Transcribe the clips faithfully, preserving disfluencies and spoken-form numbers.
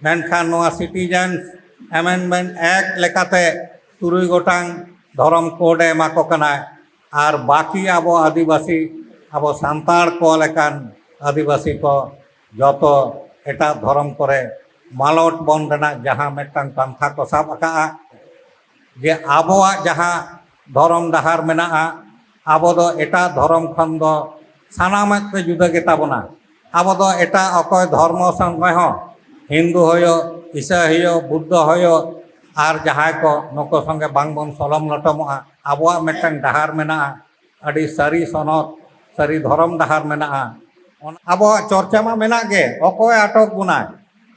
ᱢᱮᱱᱠᱷᱟᱱ ᱱᱚᱣᱟ Citizens Amendment Act ᱞᱮᱠᱟᱛᱮ ᱛᱩᱨᱩᱭ ᱜᱚᱴᱟᱝ ᱫᱷᱚᱨᱚᱢ ᱠᱳᱰ ᱮ ᱮᱢᱟ ᱠᱚ ᱠᱟᱱᱟᱭ᱾ ᱟᱨ ᱵᱟᱹᱠᱤ ᱟᱵᱚ ᱟᱹᱫᱤᱵᱟᱹᱥᱤ, ᱟᱵᱚ ᱥᱟᱱᱛᱟᱲ ᱠᱚ ᱞᱮᱠᱟᱱ ᱟᱹᱫᱤᱵᱟᱹᱥᱤ ᱠᱚ ᱡᱚᱛᱚ ᱮᱴᱟᱜ ᱫᱷᱚᱨᱚᱢ ᱠᱚᱨᱮ ᱢᱟᱞᱚᱴ ᱵᱚᱱ ᱨᱮᱱᱟᱜ ᱡᱟᱦᱟᱸ ᱢᱤᱫᱴᱟᱝ ᱯᱟᱱᱛᱷᱟ ᱠᱚ ᱥᱟᱵ ᱟᱠᱟᱫᱼᱟ, ᱡᱮ ᱟᱵᱚᱣᱟᱜ ᱡᱟᱦᱟᱸ ᱫᱷᱚᱨᱚᱢ ᱰᱟᱦᱟᱨ ᱢᱮᱱᱟᱜᱼᱟ, ᱟᱵᱚ ᱫᱚ ᱮᱴᱟᱜ ᱫᱷᱚᱨᱚᱢ ᱠᱷᱚᱱ ᱫᱚ ᱥᱟᱱᱟᱢᱟᱜ ᱛᱮ ᱡᱩᱫᱟᱹ ᱜᱮᱛᱟ ᱵᱚᱱᱟ᱾ ᱟᱵᱚ ᱫᱚ ᱮᱴᱟᱜ ᱚᱠᱚᱭ ᱫᱷᱚᱨᱢᱚ ᱥᱚᱸᱜᱮ ᱦᱚᱸ, ᱦᱤᱱᱫᱩ ᱦᱩᱭᱩᱜ, ᱤᱥᱟᱹ ᱦᱩᱭᱩᱜ, ᱵᱩᱫᱽᱫᱷᱚ ᱦᱩᱭᱩᱜ, ᱟᱨ ᱡᱟᱦᱟᱸᱭ ᱠᱚ ᱱᱩᱠᱩ ᱥᱚᱸᱜᱮ ᱵᱟᱝᱵᱚᱱ ᱥᱚᱞᱚᱢ ᱞᱚᱴᱚᱢᱚᱜᱼᱟ᱾ ᱟᱵᱚᱣᱟᱜ ᱢᱤᱫᱴᱟᱝ ᱰᱟᱦᱟᱨ ᱢᱮᱱᱟᱜᱼᱟ, ᱟᱹᱰᱤ ᱥᱟᱹᱨᱤ ᱥᱚᱱᱚᱛ, ᱥᱟᱹᱨᱤ ᱫᱷᱚᱨᱚᱢ ᱰᱟᱦᱟᱨ ᱢᱮᱱᱟᱜᱼᱟ᱾ ᱚᱱᱟ ᱟᱵᱚᱣᱟᱜ ᱪᱚᱨᱪᱟ ᱢᱟ ᱢᱮᱱᱟᱜ ᱜᱮ, ᱚᱠᱚᱭ ᱟᱴᱚᱠ ᱵᱚᱱᱟᱭ?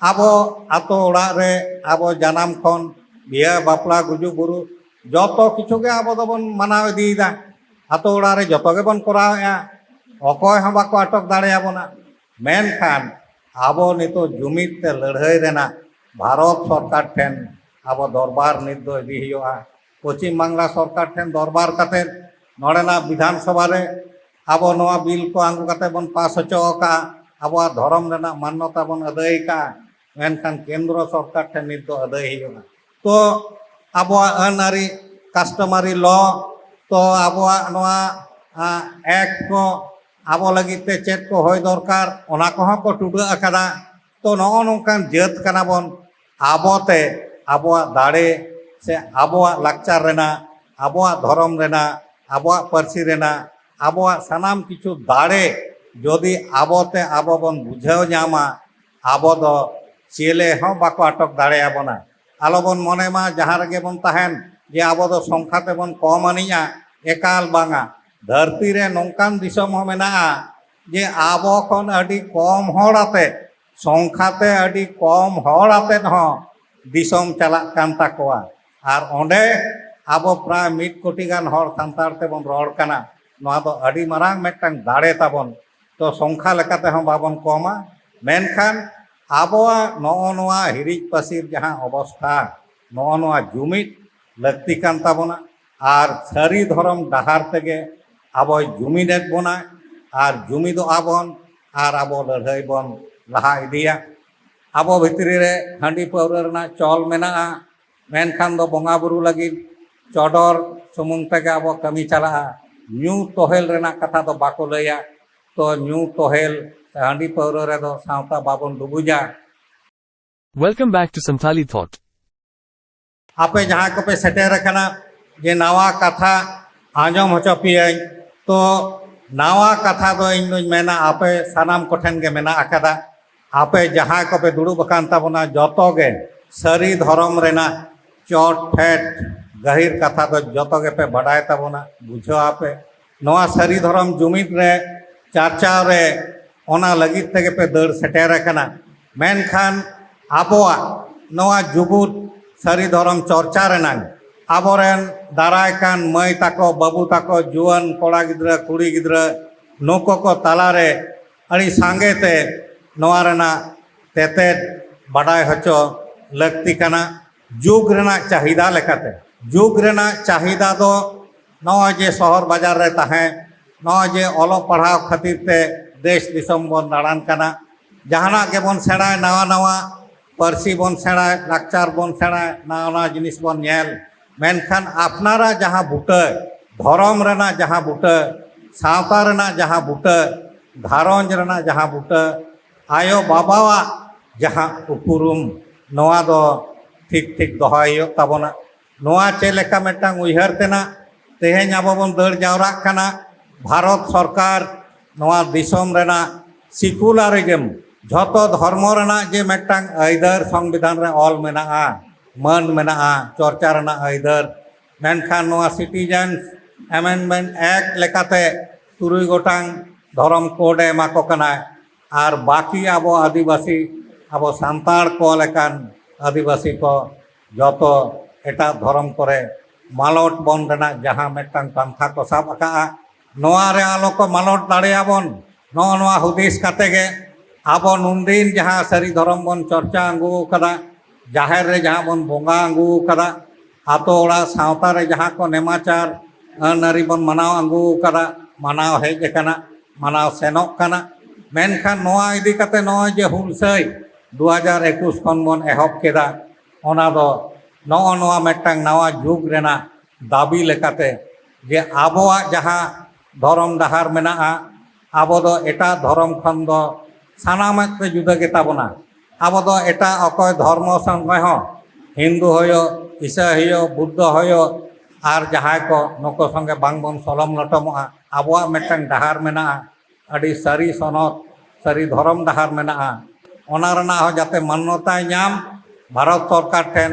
ᱟᱵᱚ ᱟᱛᱳ ᱚᱲᱟᱜ ᱨᱮ ᱟᱵᱚ ᱡᱟᱱᱟᱢ ᱠᱷᱚᱱ ᱵᱤᱦᱟᱹ, ᱵᱟᱯᱞᱟ, ᱜᱩᱡᱩᱜ, ᱵᱩᱨᱩ, ᱡᱚᱛᱚ ᱠᱤᱪᱷᱩ ᱜᱮ ᱟᱵᱚ ᱫᱚᱵᱚᱱ ᱢᱟᱱᱟᱣ ᱤᱫᱤᱭᱮᱫᱟ᱾ ᱟᱛᱳ ᱚᱲᱟᱜ ᱨᱮ ᱡᱚᱛᱚ ᱜᱮᱵᱚᱱ ᱠᱚᱨᱟᱣᱮᱫᱼᱟ, ᱚᱠᱚᱭ ᱦᱚᱸ ᱵᱟᱠᱚ ᱟᱴᱚᱠ ᱫᱟᱲᱮᱭᱟᱵᱚᱱᱟ᱾ ᱢᱮᱱᱠᱷᱟᱱ ᱟᱵᱚ ᱱᱤᱛᱚᱜ ᱡᱩᱢᱤᱫ ᱛᱮ ᱞᱟᱹᱲᱦᱟᱹᱭ ᱨᱮᱱᱟᱜ ᱵᱷᱟᱨᱚᱛ ᱥᱚᱨᱠᱟᱨ ᱴᱷᱮᱱ ᱟᱵᱚ ᱫᱚᱨᱵᱟᱨ ᱱᱤᱛ ᱫᱚ ᱤᱫᱤ ᱦᱩᱭᱩᱜᱼᱟ᱾ ᱯᱚᱪᱷᱤᱢ ᱵᱟᱝᱞᱟ ᱥᱚᱨᱠᱟᱨ ᱴᱷᱮᱱ ᱫᱚᱨᱵᱟᱨ ᱠᱟᱛᱮ ᱱᱚᱰᱮᱱᱟᱜ ᱵᱤᱫᱷᱟᱱ ᱥᱚᱵᱷᱟ ᱨᱮ ᱟᱵᱚ ᱱᱚᱣᱟ ᱵᱤᱞ ᱠᱚ ᱟᱹᱜᱩ ᱠᱟᱛᱮ ᱵᱚᱱ ᱯᱟᱥ ᱦᱚᱪᱚ ᱟᱠᱟᱫᱼᱟ, ᱟᱵᱚᱣᱟᱜ ᱫᱷᱚᱨᱚᱢ ᱨᱮᱱᱟᱜ ᱢᱟᱱᱱᱚᱛᱟ ᱵᱚᱱ ᱟᱹᱫᱟᱹᱭ ᱟᱠᱟᱫᱼᱟ᱾ ᱢᱮᱱᱠᱷᱟᱱ ᱠᱮᱱᱫᱨᱚ ᱥᱚᱨᱠᱟᱨ ᱴᱷᱮᱱ ᱱᱤᱛ ᱫᱚ ᱟᱹᱫᱟᱹᱭ ᱦᱩᱭᱩᱜᱼᱟ᱾ ᱛᱚ ᱟᱵᱚᱣᱟᱜ ᱟᱹᱱ ᱟᱹᱨᱤ, customary law, ᱛᱚ ᱟᱵᱚᱣᱟᱜ ᱱᱚᱣᱟ ᱮᱠᱴ ᱠᱚ ᱟᱵᱚ ᱞᱟᱹᱜᱤᱫ ᱛᱮ ᱪᱮᱫ ᱠᱚ ᱦᱩᱭ ᱫᱚᱨᱠᱟᱨ, ᱚᱱᱟ ᱠᱚᱦᱚᱸ ᱠᱚ ᱴᱩᱰᱟᱹᱜ ᱟᱠᱟᱫᱟ᱾ ᱛᱚ ᱱᱚᱜᱼᱚ ᱱᱚᱝᱠᱟᱱ ᱡᱟᱹᱛ ᱠᱟᱱᱟ ᱵᱚᱱ, ᱟᱵᱚᱛᱮ ᱟᱵᱚᱣᱟᱜ ᱫᱟᱲᱮ ᱥᱮ ᱟᱵᱚᱣᱟᱜ ᱞᱟᱠᱪᱟᱨ ᱨᱮᱱᱟᱜ, ᱟᱵᱚᱣᱟᱜ ᱫᱷᱚᱨᱚᱢ ᱨᱮᱱᱟᱜ, ᱟᱵᱚᱣᱟᱜ ᱯᱟᱹᱨᱥᱤ ᱨᱮᱱᱟᱜ, ᱟᱵᱚᱣᱟᱜ ᱥᱟᱱᱟᱢ ᱠᱤᱪᱷᱩ ᱫᱟᱲᱮ ᱡᱩᱫᱤ ᱟᱵᱚᱛᱮ ᱟᱵᱚ ᱵᱚᱱ ᱵᱩᱡᱷᱟᱹᱣ ᱧᱟᱢᱟ, ᱟᱵᱚ ᱫᱚ ᱪᱮᱞᱮ ᱦᱚᱸ ᱵᱟᱠᱚ ᱟᱴᱚᱠ ᱫᱟᱲᱮᱭᱟᱵᱚᱱᱟ᱾ ᱟᱞᱚᱵᱚᱱ ᱢᱚᱱᱮ ᱢᱟ ᱡᱟᱦᱟᱸ ᱨᱮᱜᱮ ᱵᱚᱱ ᱛᱟᱦᱮᱱ ᱡᱮ ᱟᱵᱚ ᱫᱚ ᱥᱚᱝᱠᱷᱟ ᱛᱮᱵᱚᱱ ᱠᱚᱢ ᱟᱹᱱᱤᱡᱼᱟ, ᱮᱠᱟᱞ ᱵᱟᱝᱟ᱾ ᱫᱷᱟᱹᱨᱛᱤ ᱨᱮ ᱱᱚᱝᱠᱟᱱ ᱫᱤᱥᱚᱢ ᱦᱚᱸ ᱢᱮᱱᱟᱜᱼᱟ ᱡᱮ ᱟᱵᱚ ᱠᱷᱚᱱ ᱟᱹᱰᱤ ᱠᱚᱢ ᱦᱚᱲ ᱟᱛᱮ, ᱥᱚᱝᱠᱷᱟ ᱛᱮ ᱟᱹᱰᱤ ᱠᱚᱢ ᱦᱚᱲ ᱟᱛᱮ ᱦᱚᱸ ᱫᱤᱥᱚᱢ ᱪᱟᱞᱟᱜ ᱠᱟᱱ ᱛᱟᱠᱚᱣᱟ᱾ ᱟᱨ ᱚᱸᱰᱮ ᱟᱵᱚ ᱯᱨᱟᱭ ᱢᱤᱫ ᱠᱳᱴᱤ ᱜᱟᱱ ᱦᱚᱲ ᱥᱟᱱᱛᱟᱲ ᱛᱮᱵᱚᱱ ᱨᱚᱲ ᱠᱟᱱᱟ᱾ ᱱᱚᱣᱟ ᱫᱚ ᱟᱹᱰᱤ ᱢᱟᱨᱟᱝ ᱢᱤᱫᱴᱟᱝ ᱫᱟᱲᱮ ᱛᱟᱵᱚᱱ᱾ ᱛᱚ ᱥᱚᱝᱠᱷᱟ ᱞᱮᱠᱟ ᱛᱮᱦᱚᱸ ᱵᱟᱵᱚᱱ ᱠᱚᱢᱟ, ᱢᱮᱱᱠᱷᱟᱱ ᱟᱵᱚᱣᱟᱜ ᱱᱚᱜᱼᱚ ᱱᱚᱣᱟ ᱦᱤᱨᱤᱡ ᱯᱟᱹᱥᱤᱨ ᱡᱟᱦᱟᱸ ᱚᱵᱚᱥᱛᱷᱟ, ᱱᱚᱜᱼᱚ ᱱᱚᱣᱟ ᱡᱩᱢᱤᱫ ᱞᱟᱹᱠᱛᱤ ᱠᱟᱱ ᱛᱟᱵᱚᱱᱟ᱾ ᱟᱨ ᱥᱟᱹᱨᱤ ᱫᱷᱚᱨᱚᱢ ᱰᱟᱦᱟᱨ ᱛᱮᱜᱮ ᱟᱵᱚᱭ ᱡᱩᱢᱤᱫᱮᱫ ᱵᱚᱱᱟ, ᱟᱨ ᱡᱩᱢᱤᱫᱚᱜᱼᱟ ᱵᱚᱱ, ᱟᱨ ᱟᱵᱚ ᱞᱟᱹᱲᱦᱟᱹᱭ ᱵᱚᱱ ᱞᱟᱦᱟ ᱤᱫᱤᱭᱟ᱾ ᱟᱵᱚ ᱵᱷᱤᱛᱨᱤ ᱨᱮ ᱦᱟᱺᱰᱤ ᱯᱟᱹᱣᱨᱟᱹ ᱨᱮᱱᱟᱜ ᱪᱚᱞ ᱢᱮᱱᱟᱜᱼᱟ, ᱢᱮᱱᱠᱷᱟᱱ ᱫᱚ ᱵᱚᱸᱜᱟ ᱵᱩᱨᱩ ᱞᱟᱹᱜᱤᱫ ᱪᱚᱰᱚᱨ ᱥᱩᱢᱩᱝ ᱛᱮᱜᱮ ᱟᱵᱚ ᱠᱟᱹᱢᱤ ᱪᱟᱞᱟᱜᱼᱟ᱾ ᱧᱩ ᱛᱚᱦᱮᱞ ᱨᱮᱱᱟᱜ ᱠᱟᱛᱷᱟ ᱫᱚ ᱵᱟᱠᱚ ᱞᱟᱹᱭᱟ᱾ ᱛᱚ ᱧᱩ ᱛᱚᱦᱮᱞ ᱥᱮ ᱦᱟᱺᱰᱤ ᱯᱟᱹᱣᱨᱟᱹ ᱨᱮᱫᱚ ᱥᱟᱶᱛᱟ ᱵᱟᱵᱚᱱ ᱰᱩᱵᱩᱡᱟ᱾ Welcome back to Santali Thought. ᱟᱯᱮ ᱡᱟᱦᱟᱸᱭ ᱠᱚᱯᱮ ᱥᱮᱴᱮᱨ ᱟᱠᱟᱱᱟ ᱡᱮ ᱱᱟᱣᱟ ᱠᱟᱛᱷᱟ ᱟᱸᱡᱚᱢ ᱦᱚᱪᱚ ᱯᱮᱭᱟᱹᱧ, ᱛᱚ ᱱᱟᱣᱟ ᱠᱟᱛᱷᱟ ᱫᱚ ᱤᱧ ᱫᱚᱧ ᱢᱮᱱᱟ ᱟᱯᱮ ᱥᱟᱱᱟᱢ ᱠᱚᱴᱷᱮᱱ ᱜᱮ ᱢᱮᱱᱟᱜ ᱟᱠᱟᱫᱟ᱾ ᱟᱯᱮ ᱡᱟᱦᱟᱸᱭ ᱠᱚᱯᱮ ᱫᱩᱲᱩᱵ ᱟᱠᱟᱱ ᱛᱟᱵᱚᱱᱟ, ᱡᱚᱛᱚ ᱜᱮ ᱥᱟᱹᱨᱤ ᱫᱷᱚᱨᱚᱢ ᱨᱮᱱᱟᱜ ᱪᱚᱴ ᱯᱷᱮᱰ ᱜᱟᱹᱦᱤᱨ ᱠᱟᱛᱷᱟ ᱫᱚ ᱡᱚᱛᱚ ᱜᱮᱯᱮ ᱵᱟᱰᱟᱭ ᱛᱟᱵᱚᱱᱟ, ᱵᱩᱡᱷᱟᱹᱣ ᱟᱯᱮ᱾ ᱱᱚᱣᱟ ᱥᱟᱹᱨᱤ ᱫᱷᱚᱨᱚᱢ ᱡᱩᱢᱤᱫ ᱨᱮ ᱪᱟᱨᱪᱟᱣ ᱨᱮ ᱚᱱᱟ ᱞᱟᱹᱜᱤᱫ ᱛᱮᱜᱮ ᱯᱮ ᱫᱟᱹᱲ ᱥᱮᱴᱮᱨ ᱟᱠᱟᱱᱟ᱾ ᱢᱮᱱᱠᱷᱟᱱ ᱟᱵᱚᱣᱟᱜ ᱱᱚᱣᱟ ᱡᱩᱜᱩᱫ ᱥᱟᱹᱨᱤ ᱫᱷᱚᱨᱚᱢ ᱪᱚᱨᱪᱟ ᱨᱮᱱᱟᱝ ᱟᱵᱚᱨᱮᱱ ᱫᱟᱨᱟᱭ ᱠᱟᱱ ᱢᱟᱹᱭ ᱛᱟᱠᱚ, ᱵᱟᱹᱵᱩ ᱛᱟᱠᱚ, ᱡᱩᱣᱟᱹᱱ ᱠᱚᱲᱟ ᱜᱤᱫᱽᱨᱟᱹ, ᱠᱩᱲᱤ ᱜᱤᱫᱽᱨᱟᱹ, ᱱᱩᱠᱩ ᱠᱚ ᱛᱟᱞᱟᱨᱮ ᱟᱹᱰᱤ ᱥᱟᱸᱜᱮ ᱛᱮ ᱱᱚᱣᱟ ᱨᱮᱱᱟᱜ ᱛᱮᱛᱮᱫ ᱵᱟᱰᱟᱭ ᱦᱚᱪᱚ ᱞᱟᱹᱠᱛᱤ ᱠᱟᱱᱟ᱾ ᱡᱩᱜᱽ ᱨᱮᱱᱟᱜ ᱪᱟᱦᱤᱫᱟ ᱞᱮᱠᱟᱛᱮ, ᱡᱩᱜᱽ ᱨᱮᱱᱟᱜ ᱪᱟᱦᱤᱫᱟ ᱫᱚ ᱱᱚᱜᱼᱚᱭ ᱡᱮ ᱥᱚᱦᱚᱨ ᱵᱟᱡᱟᱨ ᱨᱮ ᱛᱟᱦᱮᱸ, ᱱᱚᱜᱼᱚᱭ ᱡᱮ ᱚᱞᱚᱜ ᱯᱟᱲᱦᱟᱣ ᱠᱷᱟᱹᱛᱤᱨ ᱛᱮ ᱫᱮᱥ ᱫᱤᱥᱚᱢ ᱵᱚᱱ ᱫᱟᱬᱟᱱ ᱠᱟᱱᱟ, ᱡᱟᱦᱟᱱᱟᱜ ᱜᱮᱵᱚᱱ ᱥᱮᱬᱟᱭ, ᱱᱟᱣᱟ ᱱᱟᱣᱟ ᱯᱟᱹᱨᱥᱤ ᱵᱚᱱ ᱥᱮᱬᱟᱭ, ᱞᱟᱠᱪᱟᱨ ᱵᱚᱱ ᱥᱮᱬᱟᱭ, ᱱᱟᱣᱟ ᱱᱟᱣᱟ ᱡᱤᱱᱤᱥ ᱵᱚᱱ ᱧᱮᱞ, ᱢᱮᱱᱠᱷᱟᱱ ᱟᱯᱱᱟᱨᱟᱜ ᱡᱟᱦᱟᱸ ᱵᱩᱴᱟᱹ, ᱫᱷᱚᱨᱚᱢ ᱨᱮᱱᱟᱜ ᱡᱟᱦᱟᱸ ᱵᱩᱴᱟᱹ, ᱥᱟᱶᱛᱟ ᱨᱮᱱᱟᱜ ᱡᱟᱦᱟᱸ ᱵᱩᱴᱟᱹ, ᱜᱷᱟᱨᱚᱸᱡᱽ ᱨᱮᱱᱟᱜ ᱡᱟᱦᱟᱸ ᱵᱩᱴᱟᱹ, ᱟᱭᱳ ᱵᱟᱵᱟᱣᱟᱜ ᱡᱟᱦᱟᱸ ᱩᱯᱨᱩᱢ, ᱱᱚᱣᱟ ᱫᱚ ᱴᱷᱤᱠ ᱴᱷᱤᱠ ᱫᱚᱦᱚᱭ ᱦᱩᱭᱩᱜ ᱛᱟᱵᱚᱱᱟ᱾ ᱱᱚᱣᱟ ᱪᱮᱫ ᱞᱮᱠᱟ ᱢᱤᱫᱴᱟᱝ ᱩᱭᱦᱟᱹᱨ ᱛᱮᱱᱟᱜ, ᱛᱮᱦᱮᱧ ᱟᱵᱚ ᱵᱚᱱ ᱫᱟᱹᱲ ᱡᱟᱣᱨᱟᱜ ᱠᱟᱱᱟ᱾ ᱵᱷᱟᱨᱚᱛ ᱥᱚᱨᱠᱟᱨ ᱱᱚᱣᱟ ᱫᱤᱥᱚᱢ ᱨᱮᱱᱟᱜ ᱥᱤᱠᱩᱞᱟᱨᱤᱡᱚᱢ, ᱡᱷᱚᱛᱚ ᱫᱷᱚᱨᱢᱚ ᱨᱮᱱᱟᱜ ᱡᱮ ᱢᱤᱫᱴᱟᱝ ᱟᱹᱭᱫᱟᱹᱨ ᱥᱚᱝᱵᱤᱫᱷᱟᱱ ᱨᱮ ᱚᱞ ᱢᱮᱱᱟᱜᱼᱟ, ᱢᱟᱹᱱ ᱢᱮᱱᱟᱜᱼᱟ, ᱪᱚᱨᱪᱟ ᱨᱮᱱᱟᱜ ᱟᱹᱭᱫᱟᱹᱨ, ᱢᱮᱱᱠᱷᱟᱱ ᱱᱚᱣᱟ Citizens Amendment Act ᱞᱮᱠᱟᱛᱮ ᱛᱩᱨᱩᱭ ᱜᱚᱴᱟᱝ ᱫᱷᱚᱨᱚᱢ ᱠᱳᱰ ᱮ ᱮᱢᱟ ᱠᱚ ᱠᱟᱱᱟ᱾ ᱟᱨ ᱵᱟᱹᱠᱤ ᱟᱵᱚ ᱟᱹᱫᱤᱵᱟᱹᱥᱤ, ᱟᱵᱚ ᱥᱟᱱᱛᱟᱲ ᱠᱚ ᱞᱮᱠᱟᱱ ᱟᱹᱫᱤᱵᱟᱹᱥᱤ ᱠᱚ ᱡᱚᱛᱚ ᱮᱴᱟᱜ ᱫᱷᱚᱨᱚᱢ ᱠᱚᱨᱮ ᱢᱟᱞᱚᱴ ᱵᱚᱱ ᱨᱮᱱᱟᱜ ᱡᱟᱦᱟᱸ ᱢᱤᱫᱴᱟᱝ ᱯᱟᱱᱛᱷᱟ ᱠᱚ ᱥᱟᱵ ᱟᱠᱟᱫᱼᱟ, ᱱᱚᱣᱟ ᱨᱮ ᱟᱞᱚ ᱠᱚ ᱢᱟᱞᱚᱴ ᱫᱟᱲᱮᱭᱟᱵᱚᱱ, ᱱᱚᱜᱼᱚ ᱱᱚᱣᱟ ᱦᱩᱫᱤᱥ ᱠᱟᱛᱮ ᱜᱮ ᱟᱵᱚ ᱱᱩᱱᱫᱤᱱ ᱡᱟᱦᱟᱸ ᱥᱟᱹᱨᱤ ᱫᱷᱚᱨᱚᱢ ᱵᱚᱱ ᱪᱚᱨᱪᱟ ᱟᱹᱜᱩ ᱟᱠᱟᱫᱟ, ᱡᱟᱦᱮᱨ ᱨᱮ ᱡᱟᱦᱟᱸ ᱵᱚᱱ ᱵᱚᱸᱜᱟ ᱟᱹᱜᱩ ᱟᱠᱟᱫᱟ, ᱟᱛᱳ ᱚᱲᱟᱜ ᱥᱟᱶᱛᱟ ᱨᱮ ᱡᱟᱦᱟᱸ ᱠᱚ ᱱᱮᱢᱟᱪᱟᱨ ᱟᱹᱱ ᱟᱹᱨᱤ ᱵᱚᱱ ᱢᱟᱱᱟᱣ ᱟᱹᱜᱩ ᱟᱠᱟᱫᱟ, ᱢᱟᱱᱟᱣ ᱦᱮᱡ ᱟᱠᱟᱱᱟ, ᱢᱟᱱᱟᱣ ᱥᱮᱱᱚᱜ ᱠᱟᱱᱟ᱾ ᱢᱮᱱᱠᱷᱟᱱ ᱱᱚᱣᱟ ᱤᱫᱤ ᱠᱟᱛᱮ ᱱᱚᱜᱼᱚᱭ ᱡᱮ ᱦᱩᱞᱥᱟᱹᱭ ᱫᱩ ᱦᱟᱡᱟᱨ ᱮᱠᱩᱥ ᱠᱷᱚᱱ ᱵᱚᱱ ᱮᱦᱚᱵ ᱠᱮᱫᱟ, ᱚᱱᱟ ᱫᱚ ᱱᱚᱜᱼᱚ ᱱᱚᱣᱟ ᱢᱤᱫᱴᱟᱝ ᱱᱟᱣᱟ ᱡᱩᱜᱽ ᱨᱮᱱᱟᱜ ᱫᱟᱹᱵᱤ ᱞᱮᱠᱟᱛᱮ ᱡᱮ ᱟᱵᱚᱣᱟᱜ ᱡᱟᱦᱟᱸ ᱫᱷᱚᱨᱚᱢ ᱰᱟᱦᱟᱨ ᱢᱮᱱᱟᱜᱼᱟ, ᱟᱵᱚ ᱫᱚ ᱮᱴᱟᱜ ᱫᱷᱚᱨᱚᱢ ᱠᱷᱚᱱ ᱫᱚ ᱥᱟᱱᱟᱢᱟᱜ ᱛᱮ ᱡᱩᱫᱟᱹ ᱜᱮᱛᱟ ᱵᱚᱱᱟ᱾ ᱟᱵᱚ ᱫᱚ ᱮᱴᱟᱜ ᱚᱠᱚᱭ ᱫᱷᱚᱨᱢᱚ ᱥᱚᱸᱜᱮ ᱦᱚᱸ, ᱦᱤᱱᱫᱩ ᱦᱩᱭᱩᱜ, ᱤᱥᱟᱹᱭ ᱦᱩᱭᱩᱜ, ᱵᱩᱫᱽᱫᱷᱚ ᱦᱩᱭᱩᱜ, ᱟᱨ ᱡᱟᱦᱟᱸᱭ ᱠᱚ ᱱᱩᱠᱩ ᱥᱚᱸᱜᱮ ᱵᱟᱝᱵᱚᱱ ᱥᱚᱞᱚᱢ ᱞᱚᱴᱚᱢᱚᱜᱼᱟ᱾ ᱟᱵᱚᱣᱟᱜ ᱢᱤᱫᱴᱟᱝ ᱰᱟᱦᱟᱨ ᱢᱮᱱᱟᱜᱼᱟ, ᱟᱹᱰᱤ ᱥᱟᱹᱨᱤ ᱥᱚᱱᱚᱛ, ᱥᱟᱹᱨᱤ ᱫᱷᱚᱨᱚᱢ ᱰᱟᱦᱟᱨ ᱢᱮᱱᱟᱜᱼᱟ᱾ ᱚᱱᱟ ᱨᱮᱱᱟᱜ ᱦᱚᱸ ᱡᱟᱛᱮ ᱢᱟᱱᱱᱚᱛᱟᱭ ᱧᱟᱢ ᱵᱷᱟᱨᱚᱛ ᱥᱚᱨᱠᱟᱨ ᱴᱷᱮᱱ,